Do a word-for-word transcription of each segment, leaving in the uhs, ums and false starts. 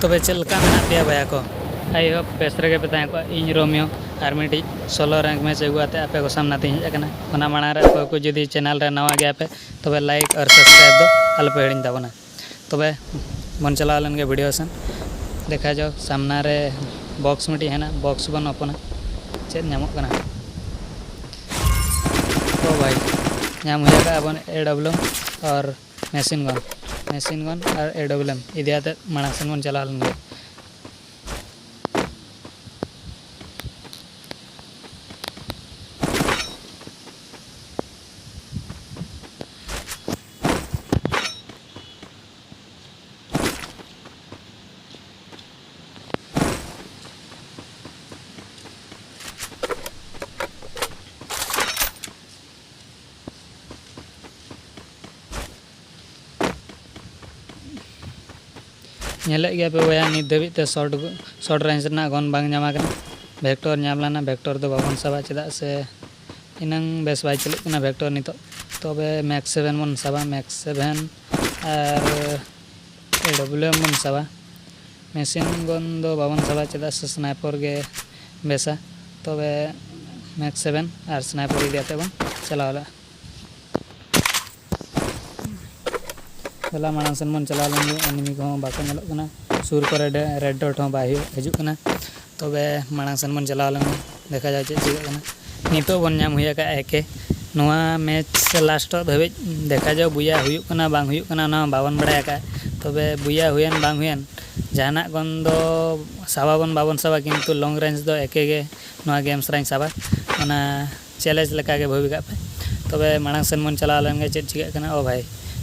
ᱛᱚᱵᱮ ᱪᱮᱫ ᱞᱮᱠᱟ ᱢᱮᱱᱟᱜ ᱯᱮᱭᱟ ᱵᱚᱭᱦᱟ ᱠᱚ? I hope ᱵᱮᱥ ᱨᱮᱜᱮ ᱯᱮ ᱛᱟᱦᱮᱸ ᱠᱚᱜᱼᱟ᱾ ᱤᱧ ᱨᱳᱢᱤᱭᱳ ᱟᱨ ᱢᱤᱫᱴᱤᱡ ᱥᱳᱞᱳ ᱨᱮᱝᱠ ᱢᱮᱪ ᱟᱹᱜᱩ ᱠᱟᱛᱮ ᱟᱯᱮ ᱠᱚ ᱥᱟᱢᱱᱟ ᱛᱤᱧ ᱦᱮᱡ ᱟᱠᱟᱱᱟ᱾ ᱚᱱᱟ ᱢᱟᱲᱟᱝ ᱨᱮ ᱚᱠᱚᱭ ᱠᱚ ᱡᱩᱫᱤ ᱪᱮᱱᱮᱞ ᱨᱮ ᱱᱟᱣᱟ ᱜᱮᱭᱟ ᱯᱮ, ᱛᱚᱵᱮ ᱞᱟᱭᱤᱠ ᱟᱨ ᱥᱟᱵᱥᱠᱨᱟᱭᱤᱵ ᱫᱚ ᱟᱞᱚ ᱯᱮ ᱦᱤᱲᱤᱧ ᱛᱟᱵᱚᱱᱟ᱾ ᱛᱚᱵᱮ ᱵᱚᱱ ᱪᱟᱞᱟᱣ ᱞᱮᱱ ᱜᱮ ᱵᱷᱤᱰᱤᱭᱳ ᱥᱮᱱ᱾ ᱫᱮᱠᱷᱟ ᱡᱟᱣ ᱥᱟᱢᱱᱟ ᱨᱮ ᱵᱚᱠᱥ ᱢᱤᱫᱴᱤᱡ ᱦᱮᱱᱟᱜᱼᱟ, ᱵᱚᱠᱥ ᱵᱚᱱ ᱳᱯᱮᱱᱟ, ᱪᱮᱫ ᱧᱟᱢᱚᱜ ᱠᱟᱱᱟ᱾ ᱛᱚ ᱵᱷᱟᱭ, ᱧᱟᱢ ᱦᱩᱭ ᱟᱠᱟᱫᱼᱟ ᱵᱚᱱ ᱮ ᱰᱟᱵᱞᱩ ᱮᱢ ᱟᱨ ᱢᱮᱥᱤᱱ ᱜᱚᱱ, ᱢᱮᱥᱤᱱ ᱜᱚᱱ ᱟᱨ ᱮ ᱰᱟᱵᱞᱩ ᱮᱢ ᱤᱫᱤ ᱠᱟᱛᱮᱫ ᱢᱟᱲᱟᱝ ᱥᱮᱱ ᱵᱚᱱ ᱪᱟᱞᱟᱣ ᱞᱮᱱ ᱜᱮ᱾ ᱧᱮᱞᱮᱫ ᱜᱮᱭᱟ ᱯᱮ ᱵᱚᱭᱦᱟ, ᱱᱤᱛ ᱫᱷᱟᱹᱵᱤᱡ ᱛᱮ ᱥᱚᱨᱴ, ᱥᱚᱨᱴ ᱨᱮᱧᱡᱽ ᱨᱮᱱᱟᱜ ᱜᱚᱱ ᱵᱟᱝ ᱧᱟᱢ ᱟᱠᱟᱱᱟ᱾ ᱵᱷᱮᱠᱴᱚᱨ ᱧᱟᱢ ᱞᱮᱱᱟ, ᱵᱷᱮᱠᱴᱚᱨ ᱫᱚ ᱵᱟᱵᱚᱱ ᱥᱟᱵᱟ, ᱪᱮᱫᱟᱜ ᱥᱮ ᱮᱱᱟᱝ ᱵᱮᱥ ᱵᱟᱭ ᱪᱟᱹᱞᱩᱜ ᱠᱟᱱᱟ ᱵᱷᱮᱠᱴᱚᱨ ᱱᱤᱛᱚᱜ᱾ ᱛᱚᱵᱮ ᱢᱮᱠᱥ ᱥᱮᱵᱷᱮᱱ ᱵᱚᱱ ᱥᱟᱵᱟ, ᱢᱮᱠᱥ ᱥᱮᱵᱷᱮᱱ ᱟᱨ ᱮ ᱰᱟᱵᱞᱩ ᱮᱢ ᱵᱚᱱ ᱥᱟᱵᱟ᱾ ᱢᱮᱥᱤᱱ ᱜᱚᱱ ᱫᱚ ᱵᱟᱵᱚᱱ ᱥᱟᱵᱟ, ᱪᱮᱫᱟᱜ ᱥᱮ ᱥᱱᱟᱭᱯᱚᱨ ᱜᱮ ᱵᱮᱥᱟ᱾ ᱛᱚᱵᱮ ᱢᱮᱠᱥ ᱥᱮᱵᱷᱮᱱ ᱟᱨ ᱥᱱᱟᱭᱯᱚᱨ ᱤᱫᱤ ᱠᱟᱛᱮ ᱵᱚᱱ ᱪᱟᱞᱟᱣ ᱞᱮᱜᱼᱟ᱾ ᱫᱮᱞᱟ ᱢᱟᱲᱟᱝ ᱥᱮᱱ ᱵᱚᱱ ᱪᱟᱞᱟᱣ ᱞᱮᱱ ᱜᱮ, ᱮᱱᱤᱢᱤ ᱠᱚᱦᱚᱸ ᱵᱟᱠᱚ ᱧᱮᱞᱚᱜ ᱠᱟᱱᱟ, ᱥᱩᱨ ᱠᱚᱨᱮ ᱨᱮᱰ ᱰᱚᱴ ᱦᱚᱸ ᱵᱟᱭ ᱦᱩᱭᱩᱜ, ᱦᱤᱡᱩᱜ ᱠᱟᱱᱟ᱾ ᱛᱚᱵᱮ ᱢᱟᱲᱟᱝ ᱥᱮᱱ ᱵᱚᱱ ᱪᱟᱞᱟᱣ ᱞᱮᱱ ᱜᱮ, ᱫᱮᱠᱷᱟ ᱡᱟᱣ ᱪᱮᱫ ᱪᱤᱠᱟᱹᱜ ᱠᱟᱱᱟ᱾ ᱱᱤᱛᱚᱜ ᱵᱚᱱ ᱧᱟᱢ ᱦᱩᱭ ᱟᱠᱟᱫᱼᱟ ᱮᱠᱮ᱾ ᱱᱚᱣᱟ ᱢᱮᱪ ᱞᱟᱥᱴᱚᱜ ᱫᱷᱟᱹᱵᱤᱡ ᱫᱮᱠᱷᱟ ᱡᱟᱣ ᱵᱩᱭᱟ ᱦᱩᱭᱩᱜ ᱠᱟᱱᱟ ᱵᱟᱝ ᱦᱩᱭᱩᱜ ᱠᱟᱱᱟ, ᱚᱱᱟ ᱦᱚᱸ ᱵᱟᱵᱚᱱ ᱵᱟᱲᱟᱭ ᱟᱠᱟᱫᱼᱟ᱾ ᱛᱚᱵᱮ ᱵᱩᱭᱟ ᱦᱩᱭᱮᱱ ᱵᱟᱝ ᱦᱩᱭᱮᱱ, ᱡᱟᱦᱟᱱᱟᱜ ᱜᱚᱱ ᱫᱚ ᱥᱟᱵᱟᱵᱚᱱ ᱵᱟᱵᱚᱱ ᱥᱟᱵᱟ, ᱠᱤᱱᱛᱩ ᱞᱚᱝ ᱨᱮᱧᱡᱽ ᱫᱚ ᱮᱠᱮ ᱜᱮ ᱱᱚᱣᱟ ᱜᱮᱢᱥ ᱨᱮᱧ ᱥᱟᱵᱟ᱾ ᱚᱱᱟ ᱪᱮᱞᱮᱧᱡᱽ ᱞᱮᱠᱟᱜᱮ ᱵᱷᱟᱹᱵᱤ ᱠᱟᱜ ᱯᱮ᱾ ᱛᱚᱵᱮ ᱢᱟᱲᱟᱝ ᱥᱮᱱ ᱵᱚᱱ ᱪᱟᱞᱟᱣ ᱞᱮᱱ ᱜᱮ, ᱪᱮᱫ ᱪᱤᱠᱟᱹᱜ ᱠᱟᱱᱟ᱾ ᱳ ᱵᱷᱟᱭ,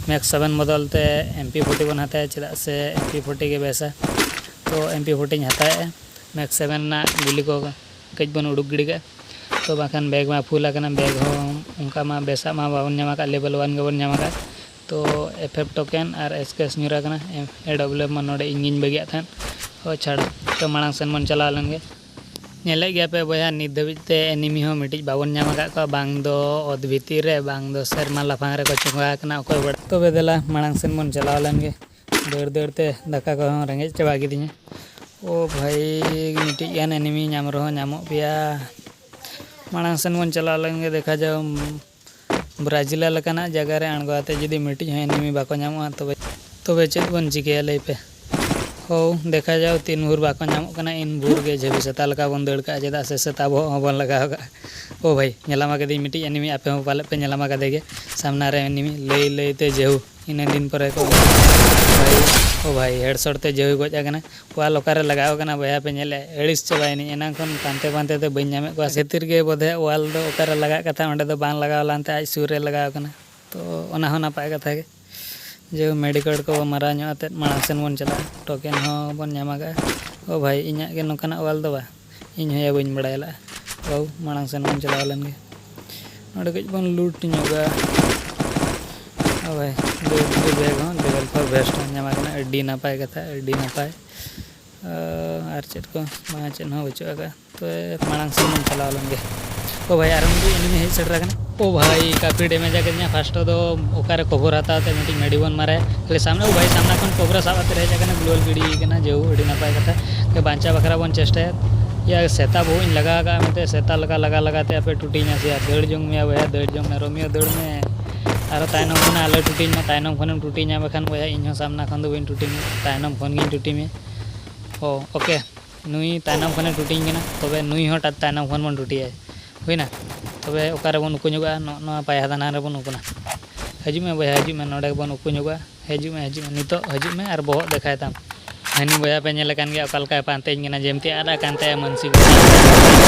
ᱢᱮᱠᱥ ᱥᱮᱵᱷᱮᱱ ᱵᱚᱫᱚᱞ ᱛᱮ ᱮᱢ ᱯᱤ ᱯᱷᱳᱨᱴᱤ ᱵᱚᱱ ᱦᱟᱛᱟᱭᱟ, ᱪᱮᱫᱟᱜ ᱥᱮ ᱮᱢ ᱯᱤ ᱯᱷᱳᱨᱴᱤ ᱜᱮ ᱵᱮᱥᱟ᱾ ᱛᱚ ᱮᱢ ᱯᱤ ᱯᱷᱳᱨᱴᱤᱧ ᱦᱟᱛᱟᱣᱮᱫᱼᱟ, ᱢᱮᱠᱥ ᱥᱮᱵᱷᱮᱱ ᱨᱮᱱᱟᱜ ᱜᱩᱞᱤ ᱠᱚ ᱠᱟᱹᱡ ᱵᱚᱱ ᱩᱰᱩᱠ ᱜᱤᱰᱤ ᱠᱟᱜᱼᱟ᱾ ᱛᱚ ᱵᱟᱝᱠᱷᱟᱱ ᱵᱮᱜᱽ ᱢᱟ ᱯᱷᱩᱞ ᱟᱠᱟᱱᱟ, ᱵᱮᱜᱽ ᱦᱚᱸ ᱚᱱᱠᱟ ᱢᱟ ᱵᱮᱥᱟᱜ ᱢᱟ ᱵᱟᱵᱚᱱ ᱧᱟᱢ ᱟᱠᱟᱫ, ᱞᱮᱵᱮᱞ ᱚᱣᱟᱱ ᱜᱮᱵᱚᱱ ᱧᱟᱢ ᱟᱠᱟᱫ᱾ ᱛᱚ ᱮᱯᱷ ᱮᱯᱷ ᱴᱳᱠᱮᱱ ᱟᱨ ᱮᱥ ᱠᱮ ᱮᱥ ᱧᱩᱨ ᱟᱠᱟᱱᱟ, ᱮ ᱰᱟᱵᱞᱤᱭᱩ ᱮᱢ ᱢᱟ ᱱᱚᱰᱮ ᱤᱧ ᱜᱤᱧ ᱵᱟᱹᱜᱤᱭᱟᱜ ᱛᱟᱦᱮᱸᱫ᱾ ᱛᱚ ᱪᱷᱟᱲ, ᱛᱚ ᱢᱟᱲᱟᱝ ᱥᱮᱱ ᱵᱚᱱ ᱪᱟᱞᱟᱣ ᱞᱮᱱ ᱜᱮ᱾ ᱧᱮᱞᱮᱫ ᱜᱮᱭᱟ ᱯᱮ ᱵᱚᱭᱦᱟ, ᱱᱤᱛ ᱫᱷᱟᱹᱵᱤᱡ ᱛᱮ ᱮᱱᱤᱢᱤ ᱦᱚᱸ ᱢᱤᱫᱴᱤᱡ ᱵᱟᱵᱚᱱ ᱧᱟᱢ ᱟᱠᱟᱫ ᱠᱚᱣᱟ, ᱵᱟᱝ ᱫᱚ ᱚᱛ ᱵᱷᱤᱛᱤᱨ ᱨᱮ, ᱵᱟᱝ ᱫᱚ ᱥᱮᱨᱢᱟ ᱞᱟᱯᱷᱟᱝ ᱨᱮᱠᱚ ᱪᱚᱸᱜᱟ ᱟᱠᱟᱱᱟ ᱚᱠᱚᱭ ᱵᱟᱲᱟᱭ᱾ ᱛᱚᱵᱮ ᱫᱮᱞᱟ ᱢᱟᱲᱟᱝ ᱥᱮᱱ ᱵᱚᱱ ᱪᱟᱞᱟᱣ ᱞᱮᱱ ᱜᱮ᱾ ᱫᱟᱹᱲ ᱫᱟᱹᱲ ᱛᱮ ᱫᱟᱠᱟ ᱠᱚᱦᱚᱸ ᱨᱮᱸᱜᱮᱡ ᱪᱟᱵᱟ ᱠᱤᱫᱤᱧᱟ᱾ ᱳ ᱵᱷᱟᱭ, ᱢᱤᱫᱴᱤᱡ ᱜᱟᱱ ᱮᱱᱤᱢᱤ ᱧᱟᱢ ᱨᱮᱦᱚᱸ ᱧᱟᱢᱚᱜ ᱯᱮᱭᱟ᱾ ᱢᱟᱲᱟᱝ ᱥᱮᱱ ᱵᱚᱱ ᱪᱟᱞᱟᱣ ᱞᱮᱱ ᱜᱮ, ᱫᱮᱠᱷᱟ ᱡᱟᱣ᱾ ᱵᱨᱟᱡᱤᱞᱟ ᱞᱮᱠᱟᱱᱟᱜ ᱡᱟᱭᱜᱟ ᱨᱮ ᱟᱬᱜᱚ ᱟᱛᱮ ᱡᱩᱫᱤ ᱢᱤᱫᱴᱤᱡ ᱦᱚᱸ ᱮᱱᱤᱢᱤ ᱵᱟᱠᱚ ᱧᱟᱢᱚᱜᱼᱟ, ᱛᱚᱵᱮ, ᱛᱚᱵᱮ ᱪᱮᱫ ᱵᱚᱱ ᱪᱤᱠᱟᱹᱭᱟ ᱞᱟᱹᱭ ᱯᱮ? ᱦᱳ, ᱫᱮᱠᱷᱟ ᱡᱟᱣ, ᱛᱤᱱ ᱵᱷᱳᱨ ᱵᱟᱠᱚ ᱧᱟᱢᱚᱜ ᱠᱟᱱᱟ, ᱤᱱ ᱵᱷᱳᱨ ᱜᱮ ᱡᱷᱟᱹᱵᱤ ᱥᱮᱛᱟ ᱞᱮᱠᱟ ᱵᱚᱱ ᱫᱟᱹᱲ ᱠᱟᱜᱼᱟ, ᱪᱮᱫᱟᱜ ᱥᱮ ᱥᱮᱛᱟ ᱵᱚᱦᱚᱜ ᱦᱚᱸᱵᱚᱱ ᱞᱟᱜᱟᱣ ᱠᱟᱜᱼᱟ᱾ ᱳ ᱵᱷᱟᱭ, ᱧᱮᱞᱟᱢ ᱟᱠᱟᱫᱟᱹᱧ ᱢᱤᱫᱴᱤᱡ ᱮᱱᱤᱢᱤ, ᱟᱯᱮ ᱦᱚᱸ ᱯᱟᱞᱮᱫ ᱯᱮ ᱧᱮᱞᱟᱢ ᱟᱠᱟᱫᱮ ᱜᱮ, ᱥᱟᱢᱱᱟ ᱨᱮ ᱮᱱᱤᱢᱤ, ᱞᱟᱹᱭ ᱞᱟᱹᱭ ᱛᱮ ᱡᱮᱦᱩ ᱤᱱᱟᱹ ᱫᱤᱱ ᱯᱚᱨᱮ ᱠᱚ, ᱵᱷᱟᱭ, ᱳ ᱵᱷᱟᱭ, ᱦᱮᱰᱥᱚᱴ ᱛᱮ ᱡᱮᱦᱩ ᱜᱚᱡ ᱟᱠᱟᱱᱟ᱾ ᱣᱟᱞ ᱚᱠᱟᱨᱮ ᱞᱟᱜᱟᱣ ᱟᱠᱟᱱᱟ ᱵᱚᱭᱦᱟ ᱯᱮ ᱧᱮᱞᱮᱫ, ᱟᱹᱲᱤᱥ ᱪᱟᱵᱟᱭᱮᱱᱟᱹᱧ᱾ ᱮᱱᱟᱝ ᱠᱷᱚᱱ ᱯᱟᱱᱛᱮ ᱯᱟᱱᱛᱮ ᱛᱮ ᱵᱟᱹᱧ ᱧᱟᱢᱮᱫ ᱠᱚᱣᱟ᱾ ᱠᱷᱟᱹᱛᱤᱨ ᱜᱮ ᱵᱚᱫᱷᱮ ᱣᱟᱞ ᱫᱚ ᱚᱠᱟᱨᱮ ᱞᱟᱜᱟᱜ ᱠᱟᱛᱷᱟ, ᱚᱸᱰᱮ ᱫᱚ ᱵᱟᱝ ᱞᱟᱜᱟᱣ ᱞᱮᱱᱛᱮ ᱟᱡ ᱥᱩᱨ ᱨᱮ ᱞᱟᱜᱟᱣ ᱟᱠᱟᱱᱟ᱾ ᱛᱚ ᱚᱱᱟ ᱦᱚᱸ ᱱᱟᱯᱟᱭ ᱠᱟᱛᱷᱟ ᱜᱮ, ᱡᱮ ᱢᱮᱰᱤᱠᱮᱴ ᱠᱚ ᱢᱟᱨᱟᱣ ᱧᱚᱜ ᱟᱛᱮᱫ ᱢᱟᱲᱟᱝ ᱥᱮᱱ ᱵᱚᱱ ᱪᱟᱞᱟᱜᱼᱟ, ᱴᱳᱠᱮᱱ ᱦᱚᱸ ᱵᱚᱱ ᱧᱟᱢ ᱟᱠᱟᱫᱼᱟ᱾ ᱳ ᱵᱷᱟᱭ, ᱤᱧᱟᱹᱜ ᱜᱮ ᱱᱚᱝᱠᱟᱱᱟᱜ ᱣᱟᱞ ᱫᱚ ᱵᱟ, ᱤᱧ ᱦᱚᱸᱭᱟ ᱵᱟᱹᱧ ᱵᱟᱲᱟᱭ ᱞᱟᱜᱼᱟ᱾ ᱳ, ᱢᱟᱲᱟᱝ ᱥᱮᱱ ᱵᱚᱱ ᱪᱟᱞᱟᱣ ᱞᱮᱱ ᱜᱮ, ᱱᱚᱰᱮ ᱠᱟᱹᱡ ᱵᱚᱱ ᱞᱩᱴ ᱧᱚᱜᱟ᱾ ᱳ ᱵᱷᱟᱭ, ᱵᱮᱜᱽ ᱦᱚᱸ ᱞᱮᱵᱮᱞ ᱯᱷᱳᱨ ᱵᱷᱮᱥᱴ ᱦᱚᱸ ᱧᱟᱢ ᱟᱠᱟᱱᱟ, ᱟᱹᱰᱤ ᱱᱟᱯᱟᱭ ᱠᱟᱛᱷᱟ, ᱟᱹᱰᱤ ᱱᱟᱯᱟᱭ᱾ ᱟᱨ ᱪᱮᱫ ᱠᱚ, ᱢᱟ ᱪᱮᱫ ᱦᱚᱸ ᱵᱟᱹᱪᱩᱜ ᱟᱠᱟᱫᱼᱟ᱾ ᱛᱚᱵᱮ ᱢᱟᱲᱟᱝ ᱥᱮᱱ ᱵᱚᱱ ᱪᱟᱞᱟᱣ ᱞᱮᱱ ᱜᱮ᱾ ᱳ ᱵᱷᱟᱭ, ᱟᱨ ᱢᱤᱫᱴᱤᱡ ᱮᱱᱤᱢᱤ ᱦᱮᱡ ᱥᱮᱴᱮᱨ ᱟᱠᱟᱱᱟ᱾ ᱳ ᱵᱷᱟᱭ, ᱠᱟᱯᱷᱤ ᱰᱮᱢᱮᱡᱽ ᱟᱠᱟᱫᱤᱧᱟ ᱯᱷᱟᱥᱴ ᱫᱚ᱾ ᱚᱠᱟᱨᱮ ᱠᱚᱵᱷᱚᱨ ᱦᱟᱛᱟᱣ ᱛᱮ ᱢᱤᱫᱴᱤᱡ ᱢᱮᱰᱤ ᱵᱚᱱ ᱢᱟᱨᱟᱭᱟ᱾ ᱠᱷᱟᱹᱞᱤ ᱥᱟᱢᱱᱮ, ᱳ ᱵᱷᱟᱭ, ᱥᱟᱢᱱᱟ ᱠᱷᱚᱱ ᱠᱚᱵᱷᱚᱨ ᱥᱟᱵ ᱠᱟᱛᱮ ᱦᱮᱡ ᱟᱠᱟᱱᱟ, ᱜᱞᱳᱣᱟᱞ ᱜᱤᱰᱤ ᱟᱠᱟᱱᱟ᱾ ᱡᱮᱦᱩ ᱟᱹᱰᱤ ᱱᱟᱯᱟᱭ ᱠᱟᱛᱷᱟ᱾ ᱛᱚ ᱵᱟᱧᱪᱟᱣ ᱵᱟᱠᱷᱨᱟ ᱵᱚᱱ ᱪᱮᱥᱴᱟᱭᱟ᱾ ᱭᱟ, ᱥᱮᱛᱟ ᱵᱚᱦᱚᱜ ᱤᱧ ᱞᱟᱜᱟ ᱟᱠᱟᱫᱼᱟ ᱢᱮᱱᱛᱮ, ᱥᱮᱛᱟ ᱞᱮᱠᱟ ᱞᱟᱜᱟ ᱞᱟᱜᱟ ᱛᱮ ᱟᱯᱮ ᱴᱩᱴᱤᱧᱟ ᱥᱮ ᱭᱟ? ᱫᱟᱹᱲ ᱡᱚᱝ ᱢᱮᱭᱟ ᱵᱚᱭᱦᱟ, ᱫᱟᱹᱲ ᱡᱚᱝ ᱢᱮ᱾ ᱨᱳᱢᱤᱭᱳ, ᱫᱟᱹᱲ ᱢᱮ᱾ ᱟᱨᱚ ᱛᱟᱭᱱᱚᱢ ᱠᱷᱚᱱᱟᱜ ᱟᱞᱚᱭ ᱴᱩᱴᱤᱧ ᱢᱟ᱾ ᱛᱟᱭᱱᱚᱢ ᱠᱷᱚᱱᱮᱢ ᱴᱩᱴᱤᱧᱟ, ᱵᱟᱠᱷᱟᱱ ᱵᱚᱭᱦᱟ ᱤᱧ ᱦᱚᱸ ᱥᱟᱢᱱᱟ ᱠᱷᱚᱱ ᱫᱚ ᱵᱟᱹᱧ ᱴᱩᱴᱤ ᱢᱮᱭᱟ, ᱛᱟᱭᱱᱚᱢ ᱠᱷᱚᱱ ᱜᱤᱧ ᱴᱩᱴᱤ ᱢᱮᱭᱟ᱾ ᱳ, ᱳᱠᱮ᱾ ᱱᱩᱭ ᱛᱟᱭᱱᱚᱢ ᱠᱷᱚᱱᱮ ᱴᱩᱴᱤᱧ ᱠᱟᱱᱟ, ᱛᱚᱵᱮ ᱱᱩᱭ ᱦᱚᱸ ᱴᱟ-, ᱛᱟᱭᱱᱚᱢ ᱠᱷᱚᱱ ᱵᱚᱱ ᱴᱩᱴᱤᱭᱟ᱾ ᱦᱩᱭᱱᱟ? ᱛᱚᱵᱮ ᱚᱠᱟ ᱨᱮᱵᱚᱱ ᱩᱠᱩ ᱧᱚᱜᱚᱜᱼᱟ? ᱱᱚᱜᱼᱚ ᱱᱚᱣᱟ ᱯᱟᱭᱦᱟ ᱫᱟᱱᱟ ᱨᱮᱵᱚᱱ ᱩᱠᱩᱱᱟ᱾ ᱦᱤᱡᱩᱜ ᱢᱮ ᱵᱚᱭᱦᱟ, ᱦᱤᱡᱩᱜ ᱢᱮ, ᱱᱚᱰᱮ ᱜᱮᱵᱚᱱ ᱩᱠᱩ ᱧᱚᱜᱚᱜᱼᱟ᱾ ᱦᱤᱡᱩᱜ ᱢᱮ, ᱦᱤᱡᱩᱜ ᱢᱮ, ᱱᱤᱛᱚᱜ ᱦᱤᱡᱩᱜ ᱢᱮ ᱟᱨ ᱵᱚᱦᱚᱜ ᱫᱮᱠᱷᱟᱭ ᱛᱟᱢ᱾ ᱦᱟᱹᱱᱤ ᱵᱚᱭᱦᱟ ᱯᱮ ᱧᱮᱞᱮ ᱠᱟᱱ ᱜᱮᱭᱟ, ᱚᱠᱟ ᱞᱮᱠᱟᱭ ᱯᱟᱱᱛᱮᱧ ᱠᱟᱱᱟ, ᱡᱮᱢᱛᱤ ᱟᱫ ᱟᱠᱟᱱ ᱛᱟᱭᱟ ᱢᱟᱹᱱᱥᱤ ᱠᱚ᱾